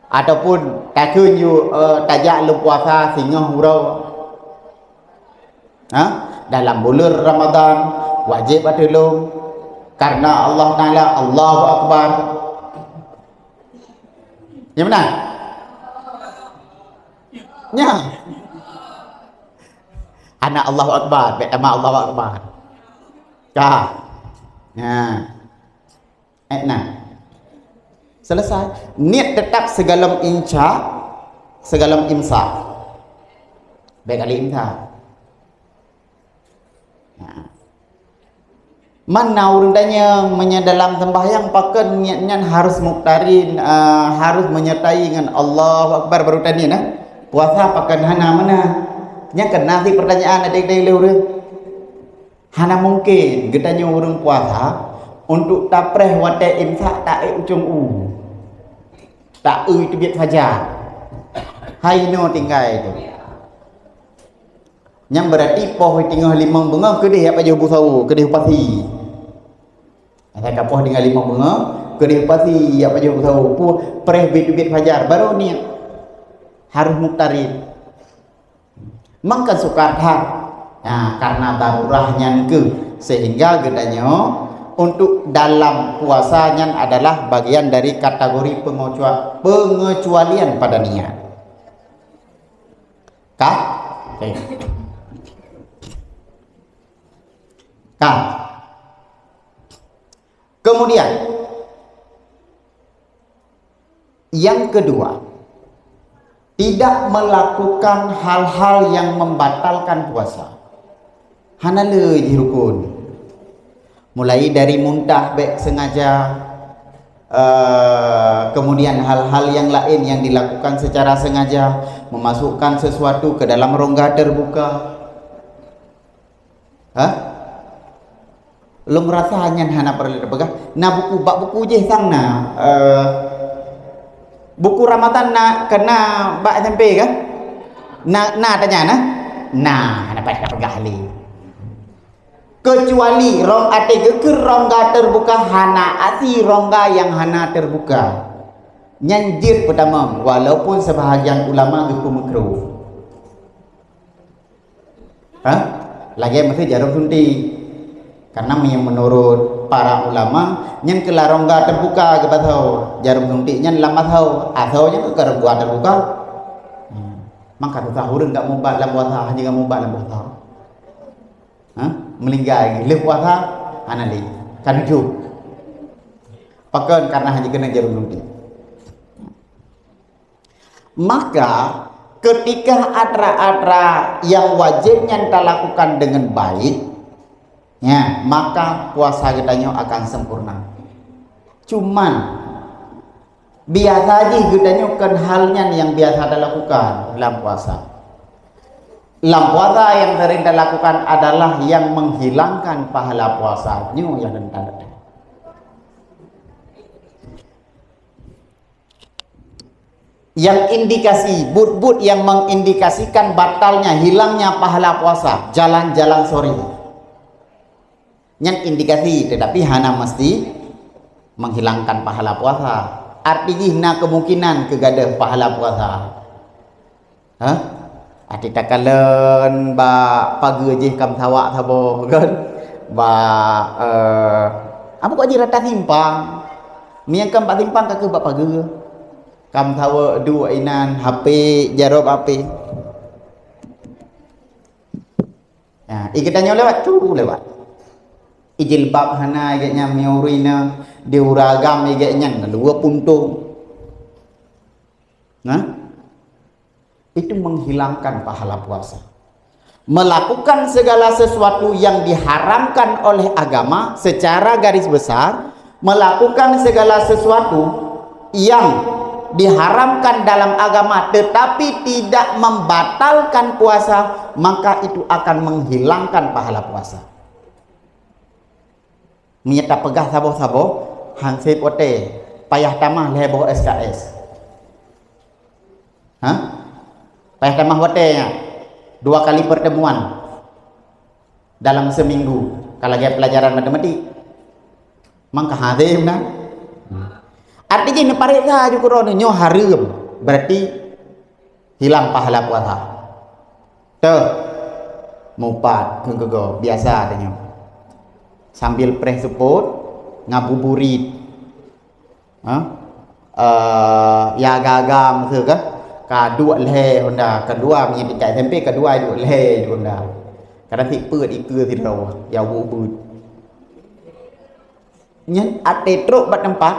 ataupun takheun ju, eh, tajak lôn puasa singoh uroe. Ha? Dalam buleuen Ramadan wajéb ateueh lôn karena Allah Taala, Allahu Akbar. Ya beuna? Nya. Anak Allahu Akbar, bèk tamat Allahu Akbar. Ka. Nah. Eh, nah. Selesai. Niat tetap sigohlom imsak, sigohlom imsak. Bèk kali imsak. Nah. Man na ureueng tanyong, meunyoe dalam sembahyang pakon niat nyan harus muktarin, eh, harus menyertai ngon Allahu Akbar baru taniat, nah? Puasa pakon hana meunan? Nyan keunan sit pertanyaan adak-adak lé ureueng. Hana mungken geutanyoe ureueng puasa untuk tapreh watèe imsak taék ucông u. Taeu teubiet fajar. Hai inoe tinggai tu. Nyan beurati poh teungoh limong beungoh keudeh jak pajoh bu sawo, keudeh u pasi. Asai ka poh teungoh limong beungoh, keudeh u pasi jak pajoh bu sawo. Pu-, preh biet-biet fajar, baru niat. Harus muktarin. Maka sukar that. Nah, karena darurah nyan keuh, sehingga geutanyoe untuk dalam puasa nyan adalah bagian dari kategori pengecua-, pengecualian pada niat. Ka? Oke. Ka. Kemudian, yang kedua, tidak melakukan hal-hal yang membatalkan puasa. Hana le jih rukun. Mulai dari muntah bèk sengaja, Eh, kemudian hal-hal yang lain yang dilakukan secara sengaja, memasukkan sesuatu ke dalam rongga terbuka. Hah? Lôn rasa nyan hana peureulèe tapeugah. Na buku, bak buku jih sang na, eh, buku Ramadan na, keu na bak S M P kan? Na, na tanya na? Na, hana payah tapeugah lé. Keucuali rong até geukheun rongga terbuka, hana asi rongga nyang hana terbuka. Nyan jeuet peutamong, walaupun sebahagian ulama geupeumeukruh. Ha? Lagèe miseue jarum suntik. Karena meunyoe meunurot para ulama, nyan keu rongga terbuka geupasoe. Jarum suntik nyan lam asoe. Asoe nyan keu rongga terbuka. Hmm. Maka susah ureueng ka mubat lam puasa, hana ka mubat lam puasa. Ha? Meuninggai lheueh puasa, hana lé. Ka nuju. Pakon? Karena hana keuneuk jarum suntik. Maka, ketika atra-atra yang wajib nyan talakukan dengan baik, ya, maka puasa geutanyoe akan sempurna. Cuman, biasa jih geutanyoe kon hal nyan nyang biasa talakukan lam puasa. Lam puasa nyang sering talakukan adalah nyang menghilangkan pahala puasa nyoe nyang teuntang. Yang indikasi, buet-buet yang mengindikasikan batalnya, hilangnya pahala puasa, jalan-jalan sore. Nyan indikasi, tetapi hana mesti menghilangkan pahala puasa. Arti jih na kemungkinan keu gadôh pahala puasa. Hah? Até takalon bak pageue jih ka meusawak saboh, kan? Bak, eh, apa kok jih rata simpang? Meunyo ka bak simpang ka keuh bak pageue. Ka meusawak duek inan, H P, jarob H P. Nah, i geutanyoe lewat, tu lewat. I jilbab hana, i geutanyoe meunyo ureueng inong, di ureueng agam i geutanyoe nyan, luwa puntông. Nah, itu menghilangkan pahala puasa. Melakukan segala sesuatu yang diharamkan oleh agama secara garis besar, melakukan segala sesuatu yang diharamkan dalam agama tetapi tidak membatalkan puasa, maka itu akan menghilangkan pahala puasa. Meunyo tapeugah saboh-saboh, han sép watèe, payah tamah lhèe boh S K S. Hah? Payah tamah watèe nyan. Dua kali pertemuan dalam seminggu. Ka lagèe pelajaran matematik. Mangka hadé meunan. Arti jih neupareksa ju keudroe nyoe hareuem. Berarti hilang pahala puasa. Teuh, mupat keu geugoe, biasa tanyoe. Sambil preh seupôt, ngabuburit. Ha? Eh, ya agam-agam tu kan. Ka duek lhèe honda, keudua meunyo tingkat S M P, keudua duek lhèe honda. Kadang sipeuet ikeue sidroe, ya ubit-ubit. Nyan até trok bak teumpat.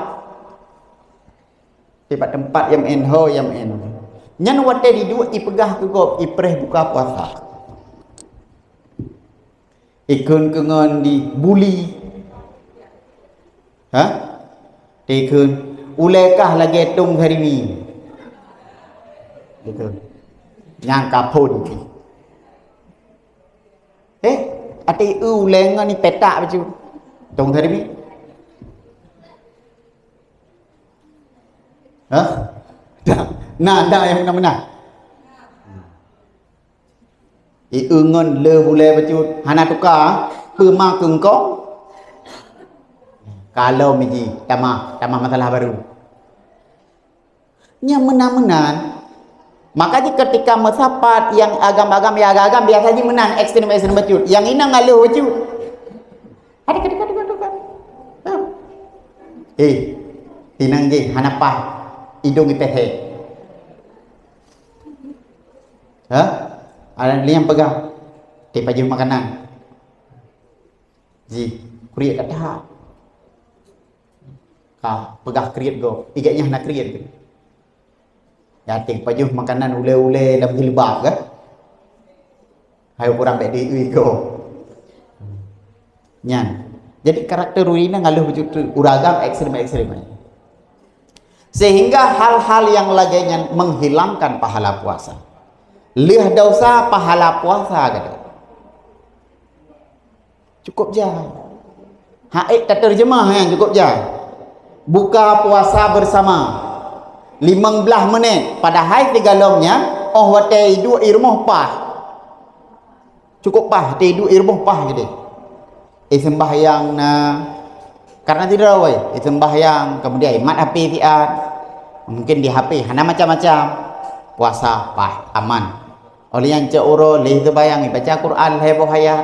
Di bak teumpat nyang meu'en ho, nyang meu'en. Nyan watèe jiduek jipeugah keu gob, jipreh buka puasa. Ikheun keu ngon dibuli. Ha? Ikheun, ulèe kah lagèe tông sarimi. Ikheun. Nyang ka phôn pih. Eh, até eu ulèe ngon ni petak bacut. Tông sarimi. Hah? Dak. Nah, dak nyang meunan-meunan. Ieu ngon le bulèe bacut hana tuka, peue ma keungkong? Kalau miji, tamah, tamah masalah baru. Nyang meunan-meunan. Maka jih ketika meusapat nyang agam-agam, nyang agam-agam biasa jih meunan, ekstrem-ekstrem bacut. Nyang inong ngalöh bacut. Aduh, aduh, aduh, aduh, aduh. Hah? Eh, inong jih hana paih, idông ipèhè. Hah? Ada liang peugah, "Tiep pajoh makanan." Jih, kriet that. Ka peugah kriet gob, igek nyan hana kriet. Yatim pajoh makanan ulèe-ulèe lam jilbab kan? Hai kurang bèk diui gob. Nyan. Jadi karakter ureueng inong ngalöh bacut, ureueng agam ekstrem-ekstrem. Sehingga hal-hal yang lagée nyan menghilangkan pahala puasa. Lheueh dosa, pahala puasa gadôh. Cukup jai. Hai, taterjemah nyan cukup jai. Buka puasa bersama. Limong blaih menit. Padahai sigohlom nyan, óh watée iduek i rumoh paih. Cukup paih, watée iduek i rumoh paih keudeh. Eh, sembahyang na, karena sidroe, eh, sembahyang, kemudian mat H P siat. Mungkin di H P hana macam-macam. Puasa, paih, aman. Óh lheueh nyan cok uroe, lheueh sembahyang, baca Quran, lhée boh ayat.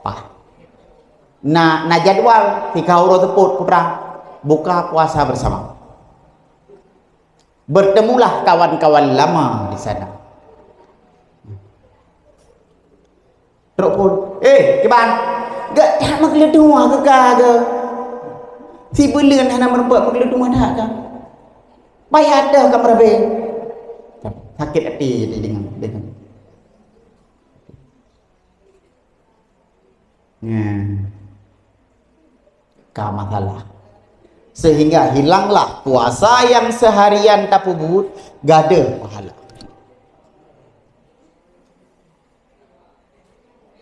Paih. Na, na jadwal, tika uroe teupot putra, buka puasa bersama. Bertemulah kawan-kawan lama di sana. Trok phon, "Eh, kiban, gak that meukeuleuduek keu ka ke? Sibuleuen hana meureumpok meukeuleuduek that ka? Payah deuh ka meurabé." Sakét até jadi deungon, deungon. Nah, ka masalah. Sehingga hilanglah puasa yang seharian tapeubuet, gadôh pahala.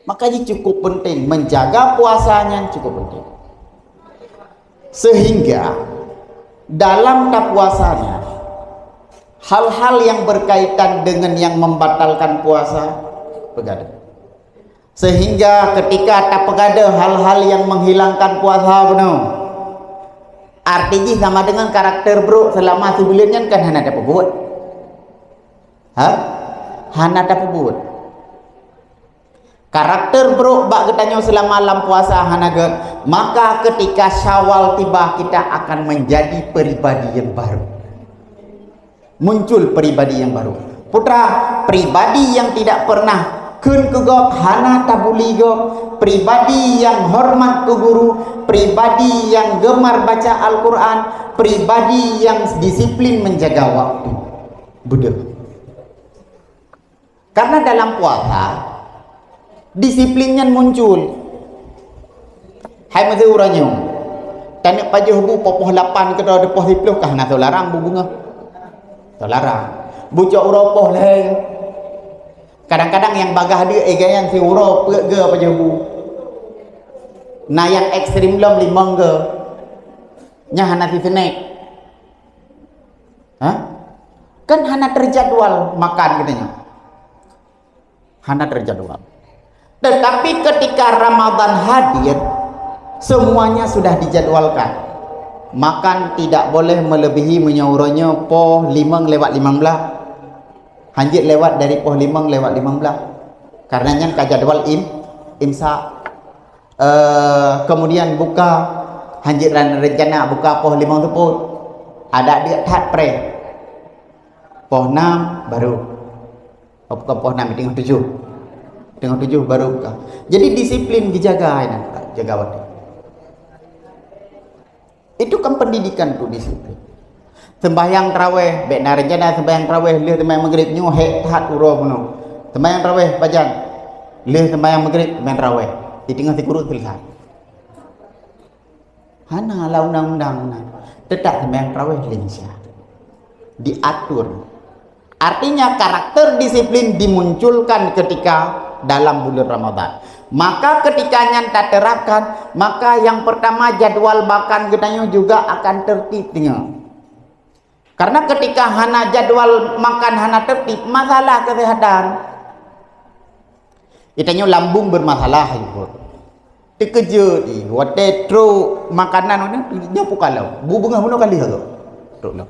Maka ji cukup penting, menjaga puasa nyan cukup penting. Sehingga dalam tapuasa nyan, hal-hal yang berkaitan dengan yang membatalkan puasa, peugadôh. Sehingga ketika tapeugadôh hal-hal yang menghilangkan puasa bunoe, arti jih sama dengan karakter brok selama sibuleuen nyan kan hana tapeubuet. Ha? Hana tapeubuet. Karakter brok bak geutanyoe selama lam puasa hana gét, maka ketika Syawal tiba, kita akan menjadi pribadi yang baru. Muncul pribadi yang baru. Putra, pribadi yang tidak pernah kheun keu gob, hana tabuli gob, pribadi yang hormat keu guru, pribadi yang gemar baca Al-Quran, pribadi yang disiplin menjaga waktu. Beudôh. Karena dalam puasa, disiplin nyan muncul. Hai meuseu uroe nyoe, taneuk pajoh bu poh lapan keudroe poh siplôh ka hana soe larang bu beungoh. Soe larang. Bu cok uroe poh lhée. Kadang-kadang nyang bagaih deuek, eh, gobnyan siuroe peuet geu pajoh bu. Na nyang ekstrem lom limong geu. Nyan hana siseunek. Hah? Kan hana terjadwal makan geutanyoe. Hana terjadwal. Tetapi ketika Ramadan hadir, semuanya sudah dijadwalkan. Makan tidak boleh melebihi meunyoe uroe nyoe poh limong lewat limong blaih. Hanjeuet lewat dari poh limong lewat limong blaih. Karena nyan ka jadwal im-, imsak. Eh, kemudian buka, hanjeuet ran-, rencana buka poh limong teupot. Adak deuek that preh. Poh nam baru. Oh, bukan poh nam, teungoh tujoh. Teungoh tujoh baru buka. Jadi disiplin dijaga, jaga waktu. Itu kan pendidikan tu disiplin. Sembahyang tarawih, bèk na rencana sembahyang tarawih lheueh sembahyang maghrib, nyoe hék that uroe bunoe. Sembahyang tarawih pajan, lheueh sembahyang maghrib sembahyang tarawih. Di teungoh sikureueng selesai. Hana lam undang-undang na. Tetap sembahyang tarawih lincah. Diatur. Artinya, karakter disiplin dimunculkan ketika dalam bulan Ramadan. Maka, ketika nyan taterapkan, maka yang pertama, jadwal makan geutanyoe juga akan tertib, teungoh. Karena ketika hana jadwal makan hana tertib, masalah kesehatan. Geutanyoe lambung bermasalah, ibu. Teukeujot, ih, watèe trok makanan, nyoe peukalon. Bu beungoh bunoe ka lheueh trok lom.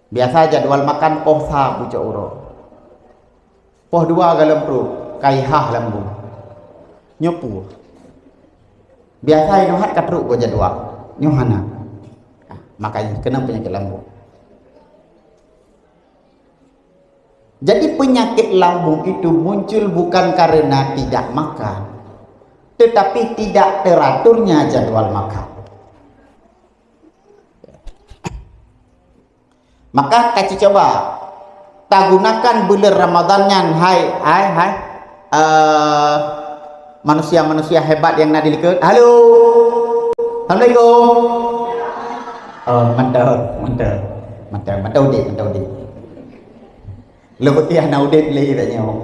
Biasa jadwal makan poh sa pucok uroe. Poh dua galom trok, ka ihah lambung. Nyoe peue? Biasa inoe hat ka trok goe jadwal. Nyoe hana. Makanya kena penyakit lambung. Jadi penyakit lambung itu muncul bukan karena tidak makan, tetapi tidak teraturnya jadwal makan. Maka kaci coba tagunakan buleuen Ramadan nyan, hai, hai, hai, eh, manusia-manusia hebat nyang na di likot. Halo. Assalamualaikum. Oh, mantap, mantap. Mantap, mantap udép, mantap udép. Lôn pikir hana udép lé tanyoe.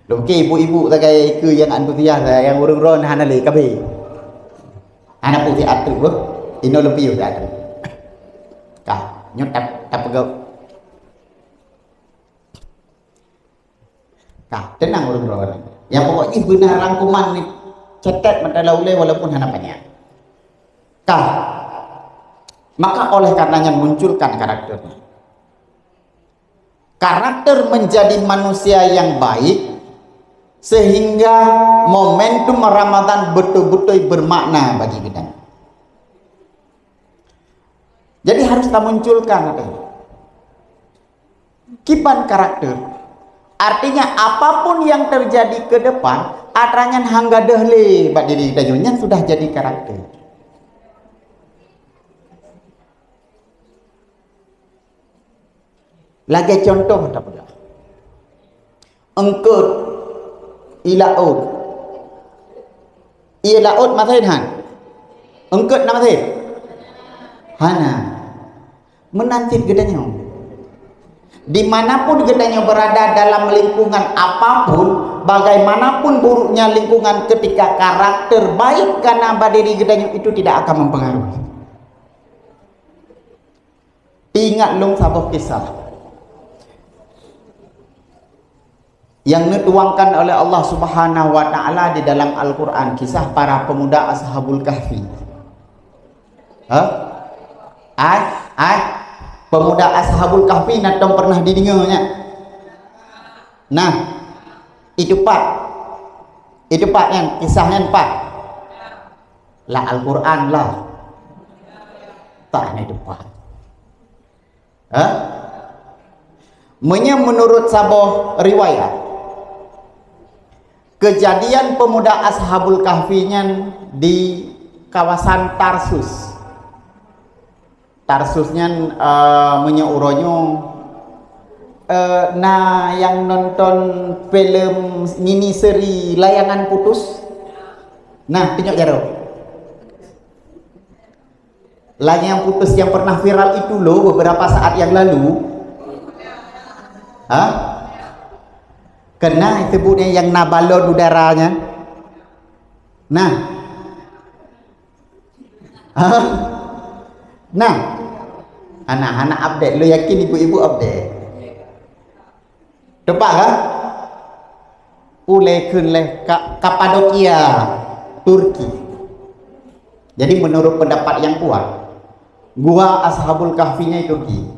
Lôn pikir ibu-ibu sagai keu nyang antusias, nyang ureueng droen hana lé kabeh. Hana peue siat teuk beuh. Inoe lôn piôh siat teuk. Ka, nyoe tap-, tapeugah. Ka, teunang ureueng droe. Nyang pokok jih beuna rangkuman ni, catat mata ulée walaupun hana panjang. Ka. Maka oleh karenanya munculkan karakternya. Karakter menjadi manusia yang baik sehingga momentum Ramadan betul-betul bermakna bagi kita. Jadi harus tamunculkan katanya. Kiban karakter. Artinya apapun yang terjadi ke depan, atra nyan hana gadôh lé bak diri geutanyoe, nyan sudah jadi karakter. Lagée contoh tapeugah. Eungkôt ie laôt. Ie laôt maté han? Eungkôt na maté? Hana. Meunan cit geutanyoe. Dimanapun geutanyoe berada dalam lingkungan apapun, bagaimanapun buruknya lingkungan, ketika karakter baik ka na bak diri geutanyoe, itu tidak akan mempengaruhi. Ingat lôn saboh kisah nyang neutuangkan oleh Allah Subhanahu wa Ta'ala di dalam Al-Quran, kisah para pemuda Ashabul Kahfi. Hah? Ai, ai, pemuda Ashabul Kahfi na tom pernah dideungoe nyan? Nah, itu pat. Itu pat nyan, kisah nyan pat. Lam Al-Quran lah. Tak na itu pat. Hah? Meunyoe menurut saboh riwayat, kejadian pemuda Ashabul Kahfi nyan di kawasan Tarsus. Tarsus nyan, eh, meunyoe uroe nyoe, eh, na nyang nonton film mini seri Layangan Putus? Nah, tunjuk jaroe. Layangan putus yang pernah viral itu loh, beberapa saat yang lalu. Hah? Kena sebutnya yang na balon udaranya. Nah. Hah? Nah. Anak-anak update, lo yakin ibu-ibu update. Tepat kan? Ulée kheun lé Ka-, Kapadokia, Turki. Jadi menurut pendapat yang kuat, gua Ashabul Kahfi-nya Turki.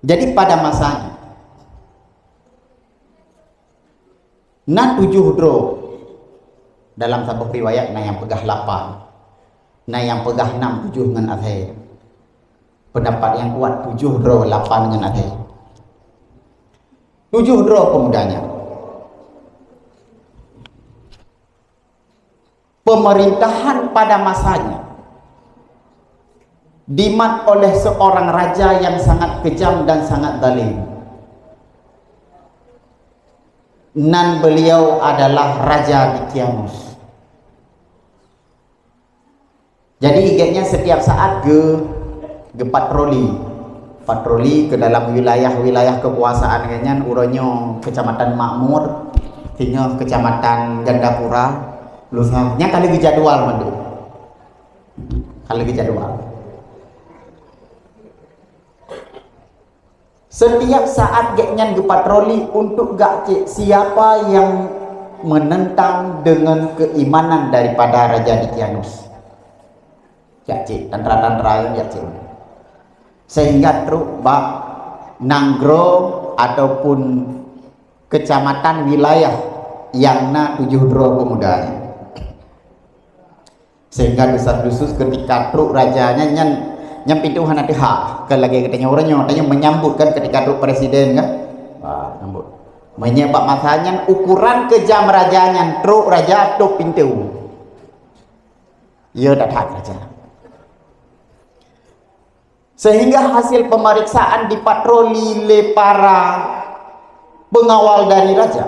Jadi pada masanya, na tujoh droe. Dalam saboh riwayat na nyang peugah lapan. Na nyang peugah nam, tujoh ngon asèe. Pendapat yang kuat tujoh droe, lapan ngon asèe. Tujoh droe pemuda nyan. Pemerintahan pada masanya dimat oleh seorang raja yang sangat kejam dan sangat zalim. Nan beliau adalah Raja Dikyanus. Jadi, gobnyan setiap saat geu-, geupatroli. Patroli ke dalam wilayah-wilayah kekuasaan gobnyan, uroe nyoe Kecamatan Makmur, singoh Kecamatan Gandapura, lusa. Nyan ka lheueh geujadwal mandum. Ka lheueh geujadwal. Setiap saat gobnyan geupatroli untuk gak cek siapa yang menentang dengan keimanan daripada Raja Dikyanus. Jak cek, tantra-tantra jak cek. Sehingga trok bak nanggroe ataupun kecamatan wilayah nyang na tujoh droe pemuda nyan. Sehingga desas-desus ketika trok raja nyan, nyan, nyan pintoe hana teuhah. Kon lagèe geutanyoe uroe nyoe, tanyoe menyambut kan ketika trok presiden kan. Wah, sambut. Meunyoe bak masa nyan ukuran keujam raja nyan, trok raja tôp pintoe. Yo that-that raja. Sehingga hasil pemeriksaan dipatroli lé para pengawal dari raja,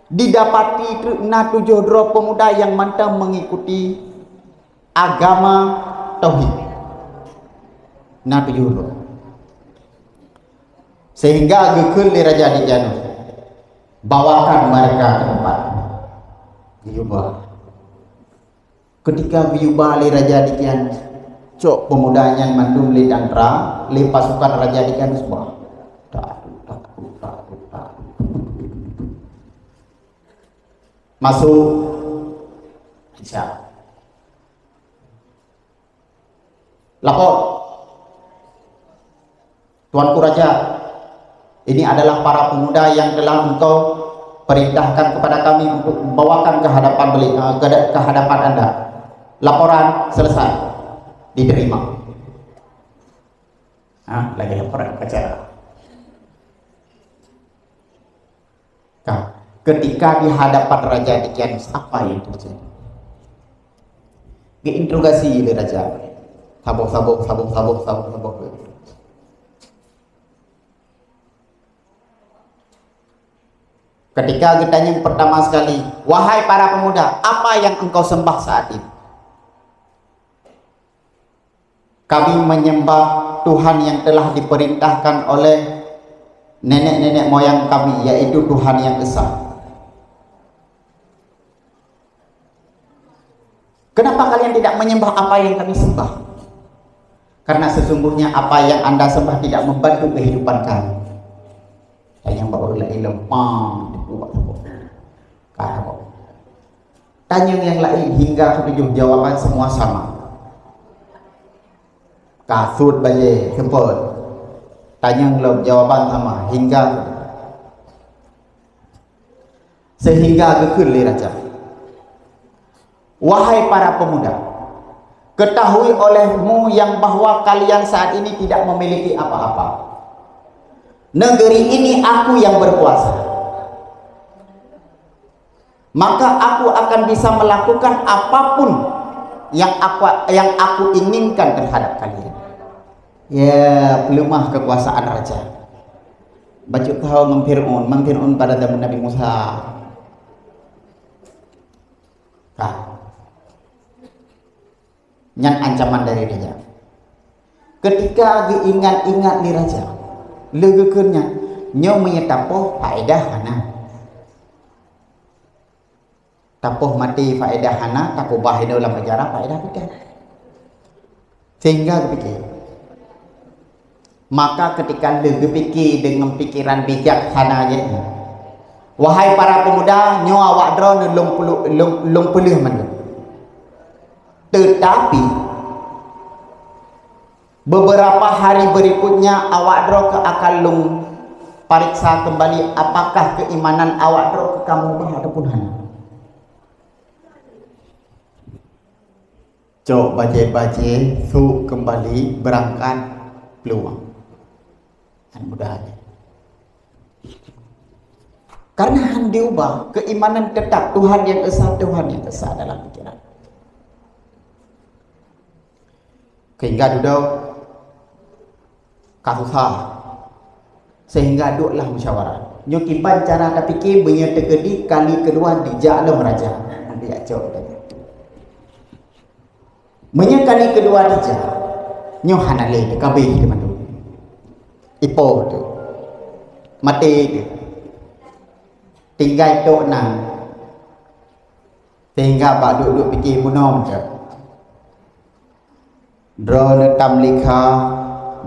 didapati na tujoh droe pemuda yang mantong mengikuti Agama tauhid. Na tujoh droe. Sehingga geukheun lé Raja Dikyanus, "Bawakan mereka ke tempat." Geuyue ba. Ketika geuyue ba lé Raja Dikyanus, cok pemuda nyan mandum lé tentara, lé pasukan Raja Dikyanus ba. Tak, tak, tak, tak. Masuk. Siap. Lapor. "Tuanku Raja, ini adalah para pemuda yang telah engkau perintahkan kepada kami untuk membawakan ke hadapan beli-, eh, ke, ke hadapan anda. Laporan selesai." Diterima. Ha, lagèe laporan upacara. Ka, ketika di hadapan Raja Dikyanus, apa yang terjadi? Diinterogasi lé raja. Saboh, saboh, saboh, saboh, saboh, saboh. Ketika geutanyong pertama sekali, "Wahai para pemuda, apa yang engkau sembah saat ini?" "Kami menyembah Tuhan yang telah diperintahkan oleh nenek-nenek moyang kami, yaitu Tuhan yang Esa." "Kenapa kalian tidak menyembah apa yang kami sembah?" "Karena sesungguhnya apa yang anda sembah tidak membantu kehidupan kami." Tanyong bak ureueng laén lom, pang, teupeue bak saboh. Ka saboh. Tanyong nyang laén hingga keutujoh, jawaban semua sama. Kasut bajèe, seupôt. Tanyong lom, jawaban sama hingga keutujoh. Sehingga geukheun lé raja, "Wahai para pemuda, ketahui olehmu yang bahwa kalian saat ini tidak memiliki apa-apa. Negeri ini aku yang berkuasa. Maka aku akan bisa melakukan apapun yang aku, yang aku inginkan terhadap kalian." Ya, peuleumah kekuasaan raja. Bacut keuhai ngon Fir'aun, man Fir'aun pada zaman Nabi Musa. Ka. Nyan ancaman dari raja. Ketika geuingat-ingat lé raja, lé geukheun nyan, nyoe meunyoe tapoh, faedah hana. Tapoh maté faedah hana, takubah inoe lam penjara faedah pih kon. Sehingga geupike. Maka ketika lheueh geupike deungon pikeran bijaksana jih, "Wahai para pemuda, nyoe awak droeneuh lôn peuleu-, lôn, lôn peuleueh mandum." Tetapi, beberapa hari berikutnya awak droe keu akan lôn pariksa kembali apakah keimanan awak droe keu kamoe bah ataupun hana. Cok bajèe-bajèe, sôk keumbali beurangkat peuluwang. Hana mudah lé. Karena han diubah, keimanan tetap Tuhan nyang esa, Tuhan nyang esa dalam pikiran. Sehingga dudoe ka susah. Sehingga duek lah musyawarah. Nyoe kiban cara tapike, meunyoe teukeudi kali keudua dijak lom raja. Nanti acok tadi. Meunyoe kali keudua dijak, nyoe hana lé, teuka abéh teuh mandum. Ipoh teuh. Maté teuh. Tinggai tok nan. Sehingga bak duek-duek pike bunoe teuh. Droeneuh tam likha,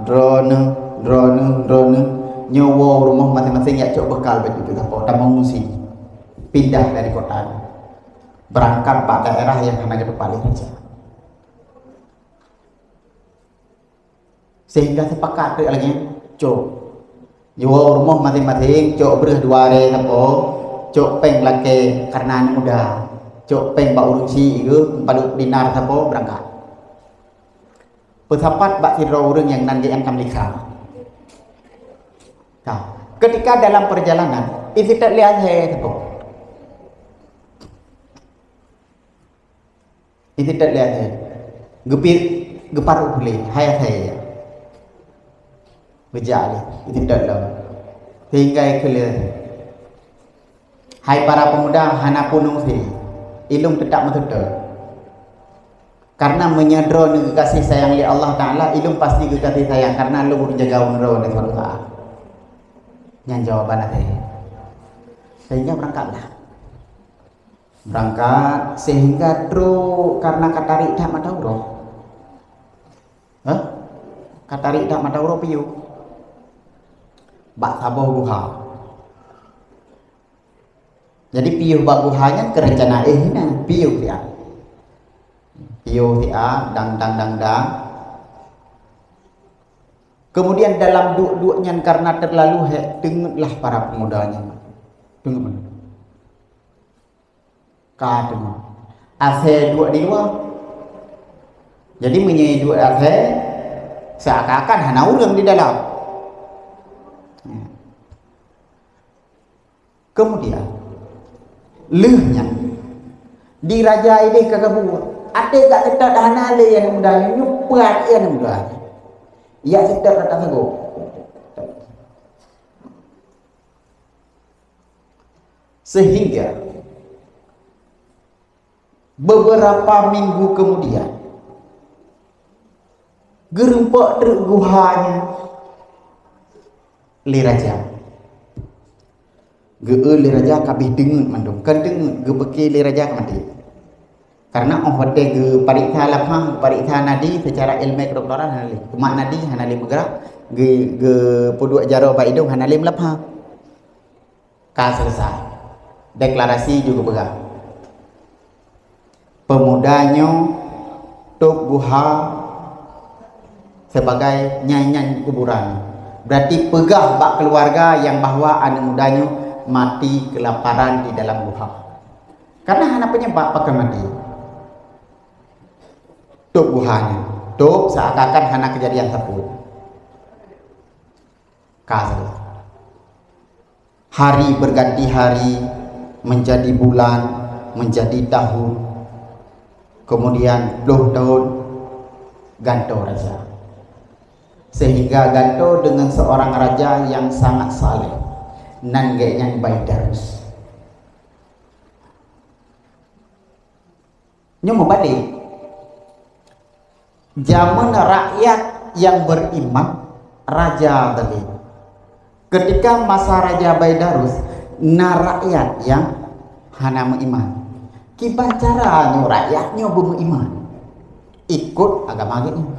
droeneuh, droeneuh, droeneuh, nyoe woe u rumoh maséng-maséng jak cok beukal bak jih sapo, tameugusi. Pindah dari kota nyoe. Beurangkat bak daerah nyang hana geutupat lé raja. Sehingga sepakat lagèe nyan, cok. Jiwoe u rumoh maséng-maséng, cok breueh dua ré sapo, cok péng lakèe kareuna aneuk muda, cok péng bak ureueng syiek geuh, padub dinar sapo, beurangkat. Peusapat bak sidroe ureueng nyang nan geuh nyang tam likha. Ka. Ketika dalam perjalanan, iseutôt lé asèe sapo. Iseutôt lé asèe. Geupiet, geuparoh lé, hai asèe. Geujak lé, iseutôt lom. Sehingga ikheun lé, "Hai para pemuda, hana peue nungsi. Ilôn teutap meuseutôt." Karena meunyoe droeneuh geugaséh sayang lé Allah Taala, ilôn pasti geugaséh sayang karena lôn ureuëng jaga uroe lé Tuhan. Nyan jawaban asai. Sehingga berangkatlah. Berangkat sehingga trok karena ka tarék that mata uroe. Hah? Ka tarék that mata uroe piôh. Bak saboh guha. Jadi piôh bak guha nyan keurencana éh nyan piôh dia. Piôh dia dang dang dang dang. Kemudian dalam duek-duek nyan karena terlalu hék, teungeutlah para pemuda nyan. Teungeut. Ka teungoh. Asai duek di luwa. Jadi meunyoe duek asai, seakan-akan hana ureuëng di dalam. Kemudian lheueh nyan di raja idéh ka gabuk. Até gak seutôt hana lé nyang muda nyoe, pat nyang muda. Ya seutôt rata sagoe. Sehingga beberapa minggu kemudian, geurumpok treuk guha nyan lé raja. Geu lé raja kabeh teungeut mandum, kan teungeut geupeuke lé raja ka maté. Karena óh watée geupareksa lapha, geupareksa nadi secara ilmu kedokteran hana lé. Cuma nadi hana lé meugerak, geu geupeuduek jaroe bak idong hana lé meulapha. Ka selesai. Deklarasi juga peugah. Pemuda nyoe tôb guha sebagai nyan-nyan kuburan. Berarti peugah bak keluarga nyang bahwa aneuk muda nyoe mati kelaparan di dalam guha. Karena hana penyebab pakon mati. Tôb guha nyoe. Tôb seakan-akan hana kejadian sapeue. Ka salah. Hari berganti hari, menjadi bulan, menjadi tahun, kemudian ploh tahun, gantoe raja. Sehingga gantoe dengan seorang raja yang sangat saleh, nan geuh nyan Baidarus. Nyoe meubalek. Jameun rakyat nyang beriman, raja tadi. Ketika masa Raja Baidarus, na rakyat nyang hana meuiman. Kiban cara nyoe rakyat nyoe beumeuiman? Ikot agama geuhnyoe.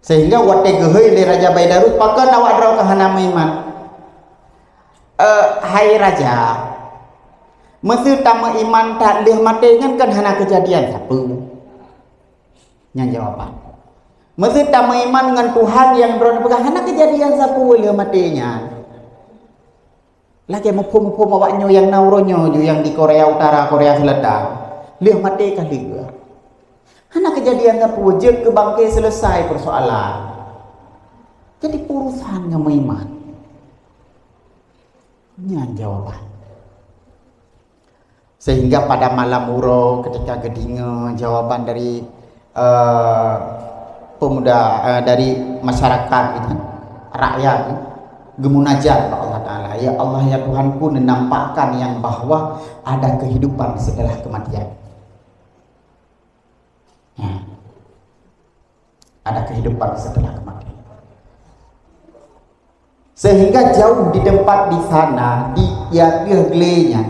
Sehingga watée geuhôi lé Raja Baidarus, "Pakon awak droe ka hana meuiman?" "Eh, hai raja, meuseu tameuiman that lheueh maté nyan kan hana keujadian sapeue." Nyan jawaban. "Meuseu tameuiman ngon Tuhan nyang droeneuh peugah hana keujadian sapeue lheueh maté nyan." Lagée muphom-muphom awak nyoe nyang na uroe nyoe ju nyang di Korea Utara, Korea Selatan. Lheueh maté ka lheueh. Hana keujadian sapeue, jeuet keu bangke selesai persoalan. Jadi urusan ngon meuiman. Nyan jawaban. Sehingga pada malam uroe ketika geudeungoe jawaban dari, eh, pemuda, eh, dari masyarakat gitu, rakyat gitu, geumunajat bak Allah Taala, "Ya Allah, ya Tuhanku, neunampakkan nyang bahwa ada kehidupan setelah kematian." Ya. Ada kehidupan setelah kematian. Sehingga jauh di tempat di sana, di ateueh glé nyan,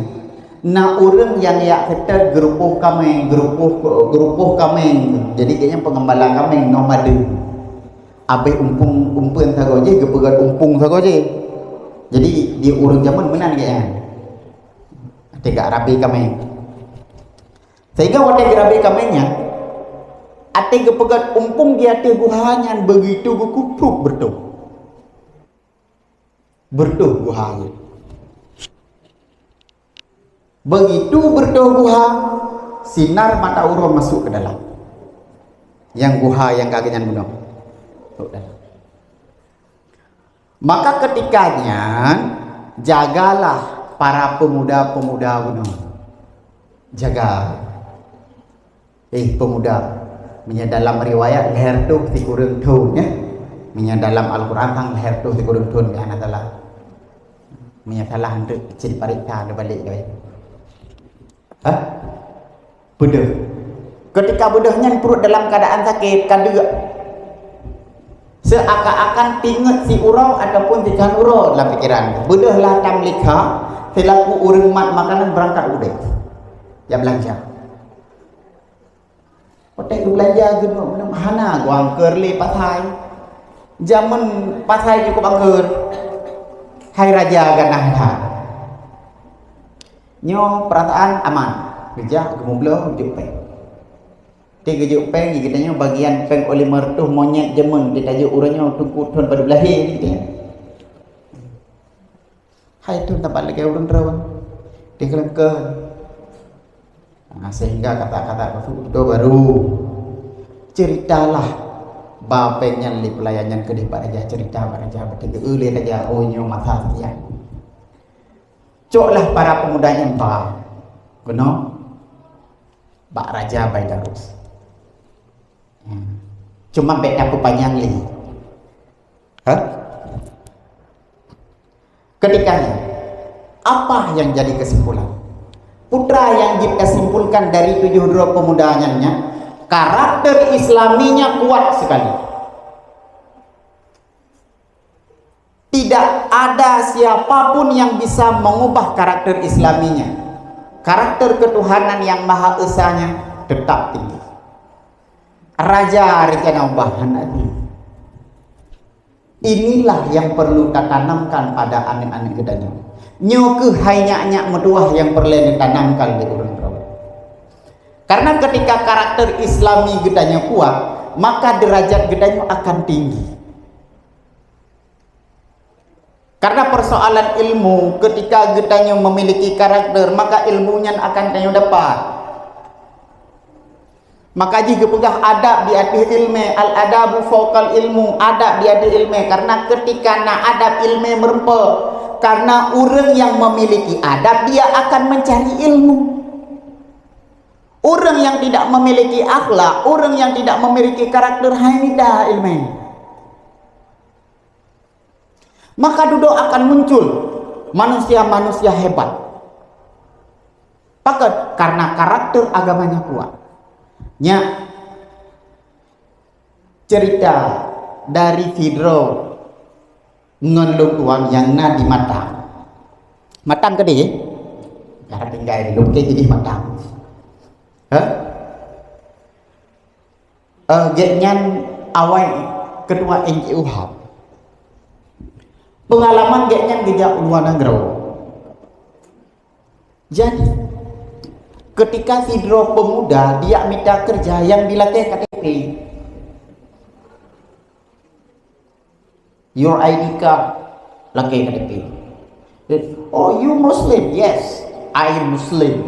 na ureuëng nyang jak seutôt geurupoh kaméng, geurupoh, geurupoh kaméng. Jadi gobnyan peungembala kaméng, nomaden. Abéh umpung, umpeuen sagoe jih, geupeugét umpung sagoe jih. Jadi di ureuëng jameun meunan gobnyan. Teuka rabe kaméng. Sehingga watée geurabe kaméng nyan, até geupeugét umpung di ateueh guha nyan begitu geukuprup beureutoh. Beureutoh guha nyan. Begitu beureutoh guha, sinar mata uroe masuk ke dalam. Nyang guha nyang ka geuhnyan bunoe. Masuk dalam. Maka ketika nyan, jagalah para pemuda-pemuda bunoe. Jaga. Eh, pemuda. Meunyoe dalam riwayat, lhèe reutôh sikureueng thôn, ya. Meunyoe dalam Al-Quran, sang lhèe reutôh sikureueng thôn, hana salah. Meunyoe salah, eunteuk cit pareksa, neubalek lé. Hah? Peudeuh. Ketika beudôh nyan pruet dalam keadaan sakét, ka deuk. Seakan-akan tinget si uroe ataupun si kan uroe dalam pikiran. Beudôh lah tam likha, selaku ureuëng mat makanan berangkat udeh. Ya belanja. Otak belanja geuneuk hana geuangkeur lé pasai. Jameun pasai cukup angkeur. Hai raja ganah that. Nyoe perasaan aman. Geujak geumubloe jok péng. Di geujok péng, geutanyoe bagian péng oleh meureutoh monyét jameun di tajok uroe nyoe teungku thon padub lahé gitu. Hai thon tapat lagée ureuëng droe. Di kelengkeun. Nah, sehingga kata-kata itu baru ceritalah ba péng nyan lé pelayan nyan keudeh bak raja cerita bak raja beutôi lé raja oh nyoe masa sekian. Coklah para pemuda nyan ba keunoe bak raja Baidarus. Hmm. Cuma beda peupanyang lé. Hah? Ketikanya, apa yang jadi kesimpulan? Putra yang kita simpulkan dari tujuh droe pemuda nyan nyan, karakter Islaminya kuat sekali. Tidak ada siapapun yang bisa mengubah karakter Islaminya. Karakter ketuhanan yang Maha Esanya tetap tinggi. Raja rencana ubah hana tinggi. Inilah yang perlu tatanamkan pada aneuk-aneuk geutanyoe. Nyoe keuh hai nyak-nyak meutuwah yang peureulée neutanamkan lé ureuëng droe. Karena ketika karakter Islami geutanyoe kuat, maka derajat geutanyoe akan tinggi. Karena persoalan ilmu, ketika geutanyoe memiliki karakter, maka ilmu nyan akan tanyoe dapat. Maka jih geupeugah adab di ateueh ilmu, al-adabu fauqal ilmu, adab di ateueh ilmu. Karena ketika na adab ilmu meureumpok, karena ureuëng yang memiliki adab dia akan mencari ilmu. Ureuëng yang tidak memiliki akhlak, ureuëng yang tidak memiliki karakter hai mida ilmu. Maka dudoe akan muncul manusia-manusia hebat. Pakon? Karena karakter agamanya kuat. Nyak cerita dari sidroe ngon lôn tuan nyang na di Matang. Matang keudeh? Karena tinggai di Luke jadi Matang. Hah? Eh, gobnyan awai ketua N G O ham. Pengalaman gobnyan geujak u luwa nanggroe. Jadi, ketika sidroe pemuda dia minta kerja yang dilakée K T P. Your I D card, lakée K T P. Oh, you Muslim? Yes, I am Muslim.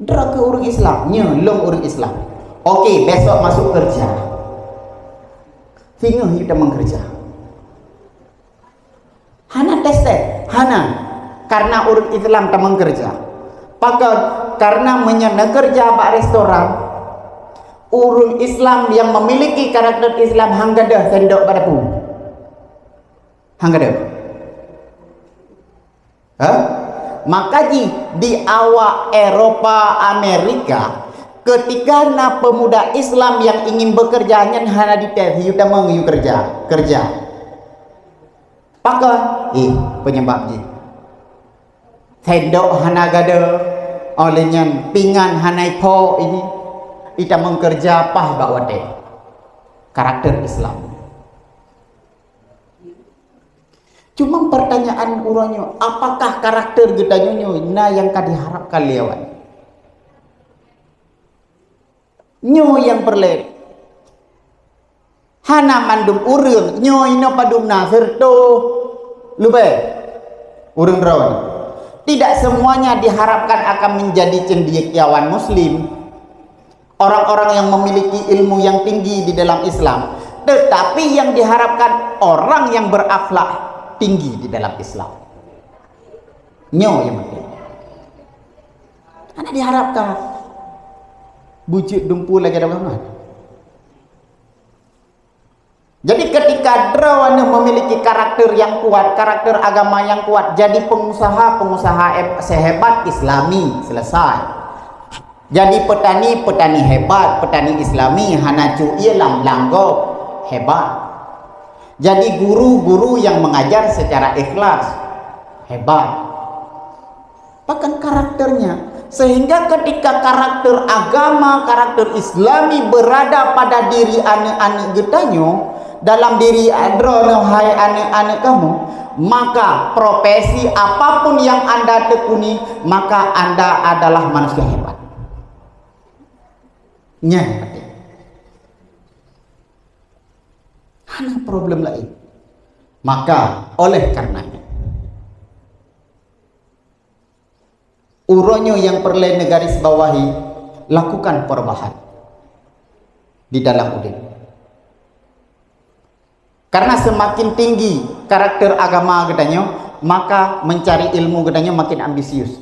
Droe keuh ureuëng Islam, nyoe lôn ureuëng Islam. Oke, besok masuk kerja. Singoh kita mengkerja. Hana tes-tes, hana. Karena ureuëng Islam tamong kerja. Pakon? Karena meunyoe neukeureuja bak restoran, ureuëng Islam yang memiliki karakter Islam han gadôh sendok bak dapu. Han gadôh. Hah? Maka jih di awak Eropa, Amerika, ketika na pemuda Islam yang ingin bekerja nyan hana dites, "Yue tamong yue kerja, kerja." Pakon? Eh, penyebab jih. Sendok hana gadôh, oleh nyan pingan hana ipo ini. Ita meukeureuja paih bak watée. Karakter Islam. Cuma pertanyaan uroe nyoe, apakah karakter geutanyoe nyoe na nyang ka diharapkan lé awak? Nyoe nyang peureulée. Hana mandum ureuëng nyoe inoe padum na seureutoh leubeh ureuëng droe. Tidak semuanya diharapkan akan menjadi cendekiawan muslim. Orang-orang yang memiliki ilmu yang tinggi di dalam Islam. Tetapi yang diharapkan orang yang berakhlak tinggi di dalam Islam. Nyoe nyang penting. Hana diharapkan. Bujuk dumpu lagée daun. Jadi ketika droeneuh memiliki karakter yang kuat, karakter agama yang kuat, jadi pengusaha-pengusaha heb-, sehebat Islami, selesai. Jadi petani, petani hebat, petani Islami hana cue lam langgop, hebat. Jadi guru, guru yang mengajar secara ikhlas, hebat. Bahkan karakternya. Sehingga ketika karakter agama, karakter Islami berada pada diri aneuk-aneuk geutanyoe, dalam diri droeneuh hai aneuk-aneuk kamoe, maka profesi apapun yang anda tekuni, maka anda adalah manusia hebat. Nyan hati. Hana problem lain. Maka, oleh karenanya, uroe nyoe nyang peureulée neugaris bawahi, lakukan perubahan di dalam udeb. Karena semakin tinggi karakter agama geutanyoe, maka mencari ilmu geutanyoe makin ambisius.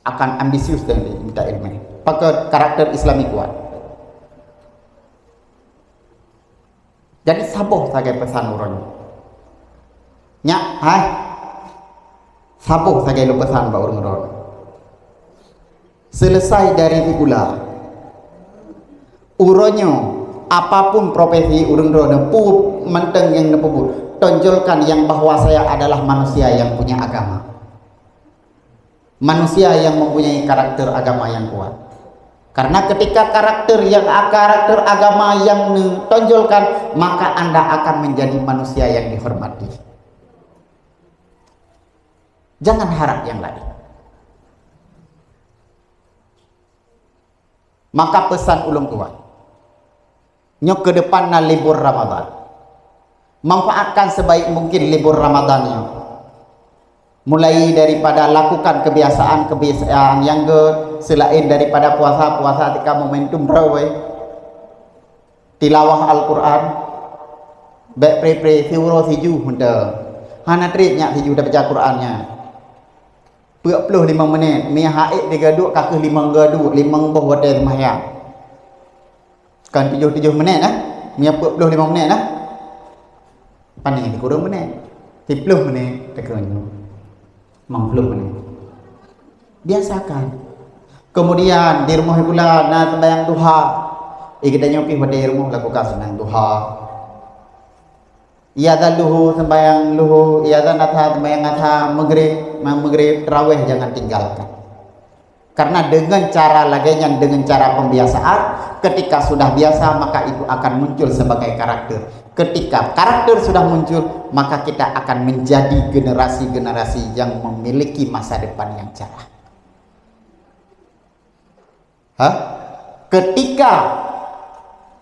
Akan ambisius dan minta ilmu. Pakai karakter Islami kuat. Jadi saboh sagai pesan uroe nyoe. Nyak, hai. Saboh sagai lôn pesan bak ureuëng droe. Selesai dari sikula. Uroe nyoe, apapun profesi ureuëng droe, neupeubuet mantong nyang neupeubuet, tonjolkan yang bahwa saya adalah manusia yang punya agama. Manusia yang mempunyai karakter agama yang kuat. Karena ketika karakter yang, karakter agama yang neutonjolkan, maka anda akan menjadi manusia yang dihormati. Jangan harap yang lain. Maka pesan ulôn tuan, nyoe ke depan na libur Ramadan. Manfaatkan sebaik mungkin libur Ramadan nyoe. Mulai daripada lakukan kebiasaan-kebiasaan nyang gét, selain daripada puasa, puasa tika momentum droe. Tilawah Al-Quran, bék pre-pre siuroe siju meuntang. Hana treb nyak siju tabaca Quran nyan. Peuet ploh limong menit, mia haék tiga duek ka kheueh limong ga duek, limong boh watée seumahyang. Kan tujoh-tujoh menit, eh? Mia peuet ploh limong menit, eh? Pane dikureueng menit. Siploh menit, teukeunyueng. Limong ploh menit. Biasakan. Kemudian, di rumoh pula na sembahyang duha. Eh, geutanyoe pih watée di rumoh lakukan sembahyang duha. Iya dan luhu sembahyang luhu, iya dan adha sembahyang adha, maghrib, ma-, maghrib, tarawih jangan tinggalkan. Karena dengan cara lagée nyan, dengan cara pembiasaan, ketika sudah biasa, maka itu akan muncul sebagai karakter. Ketika karakter sudah muncul, maka kita akan menjadi generasi-generasi yang memiliki masa depan yang cerah. Hah? Ketika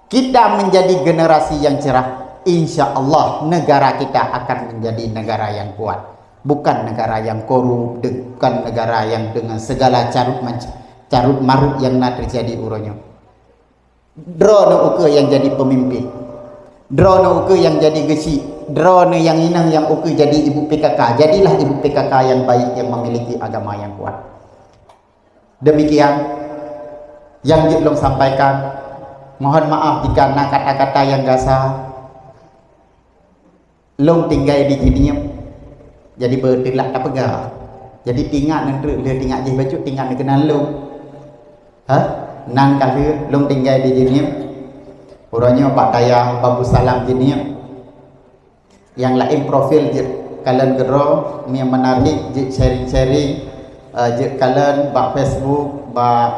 kita menjadi generasi yang cerah, insya Allah negara kita akan menjadi negara yang kuat. Bukan negara yang korup, de-, bukan negara yang dengan segala carut manc-, carut marut yang na terjadi uroe nyoe. Droeneuh ukeue yang jadi pemimpin. Droeneuh ukeue yang jadi geuchik. Droeneuh yang inong yang ukeue jadi ibu P K K. Jadilah ibu P K K yang baik, yang memiliki agama yang kuat. Demikian yang jeuet lôn sampaikan. Mohon maaf jika na kata-kata yang gasa. Lôn tinggai di Jeunieb, jadi beuteulat tapeugah. Jadi tingat neutreuk lheueh tingat jih bacut tingat neukeunan lôn. Hah? Nan ka lheueh lôn tinggai di Jeunieb. Uroe nyoe bak dayah Babu Salam Jeunieb. Nyang laén profil jeuet kalon keudroe, nyang menarik jeuet sharing-sharing, eh, jeuet kalon bak Facebook, bak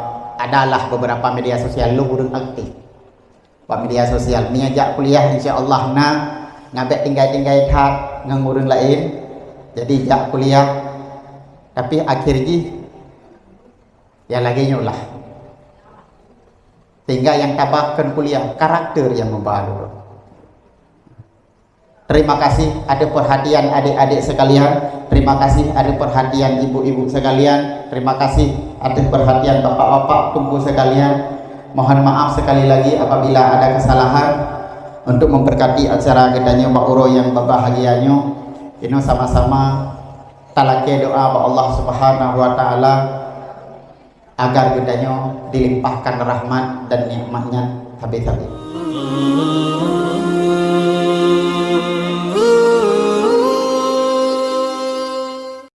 adalah beberapa media sosial lôn ureuëng aktif. Bak media sosial, meunyo jak kuliah insya Allah na, na bék tinggai-tinggai that ngon ureuëng laén. Jadi jak kuliah, tapi akhir jih ya lagée nyoe lah. Sehingga nyang tabah kon kuliah, karakter nyang meubalu. Terima kasih atas perhatian adik-adik sekalian. Terima kasih atas perhatian ibu-ibu sekalian. Terima kasih atas perhatian bapak-bapak, teungku sekalian. Mohon maaf sekali lagi apabila ada kesalahan. Untuk memberkati acara geutanyoe bak uroe nyang berbahagia nyoe, inoe sama-sama talakée doa bak Allah Subhanahu wa Taala agar geutanyoe dilimpahkan rahmat dan nikmat-Nya sabe-sabe.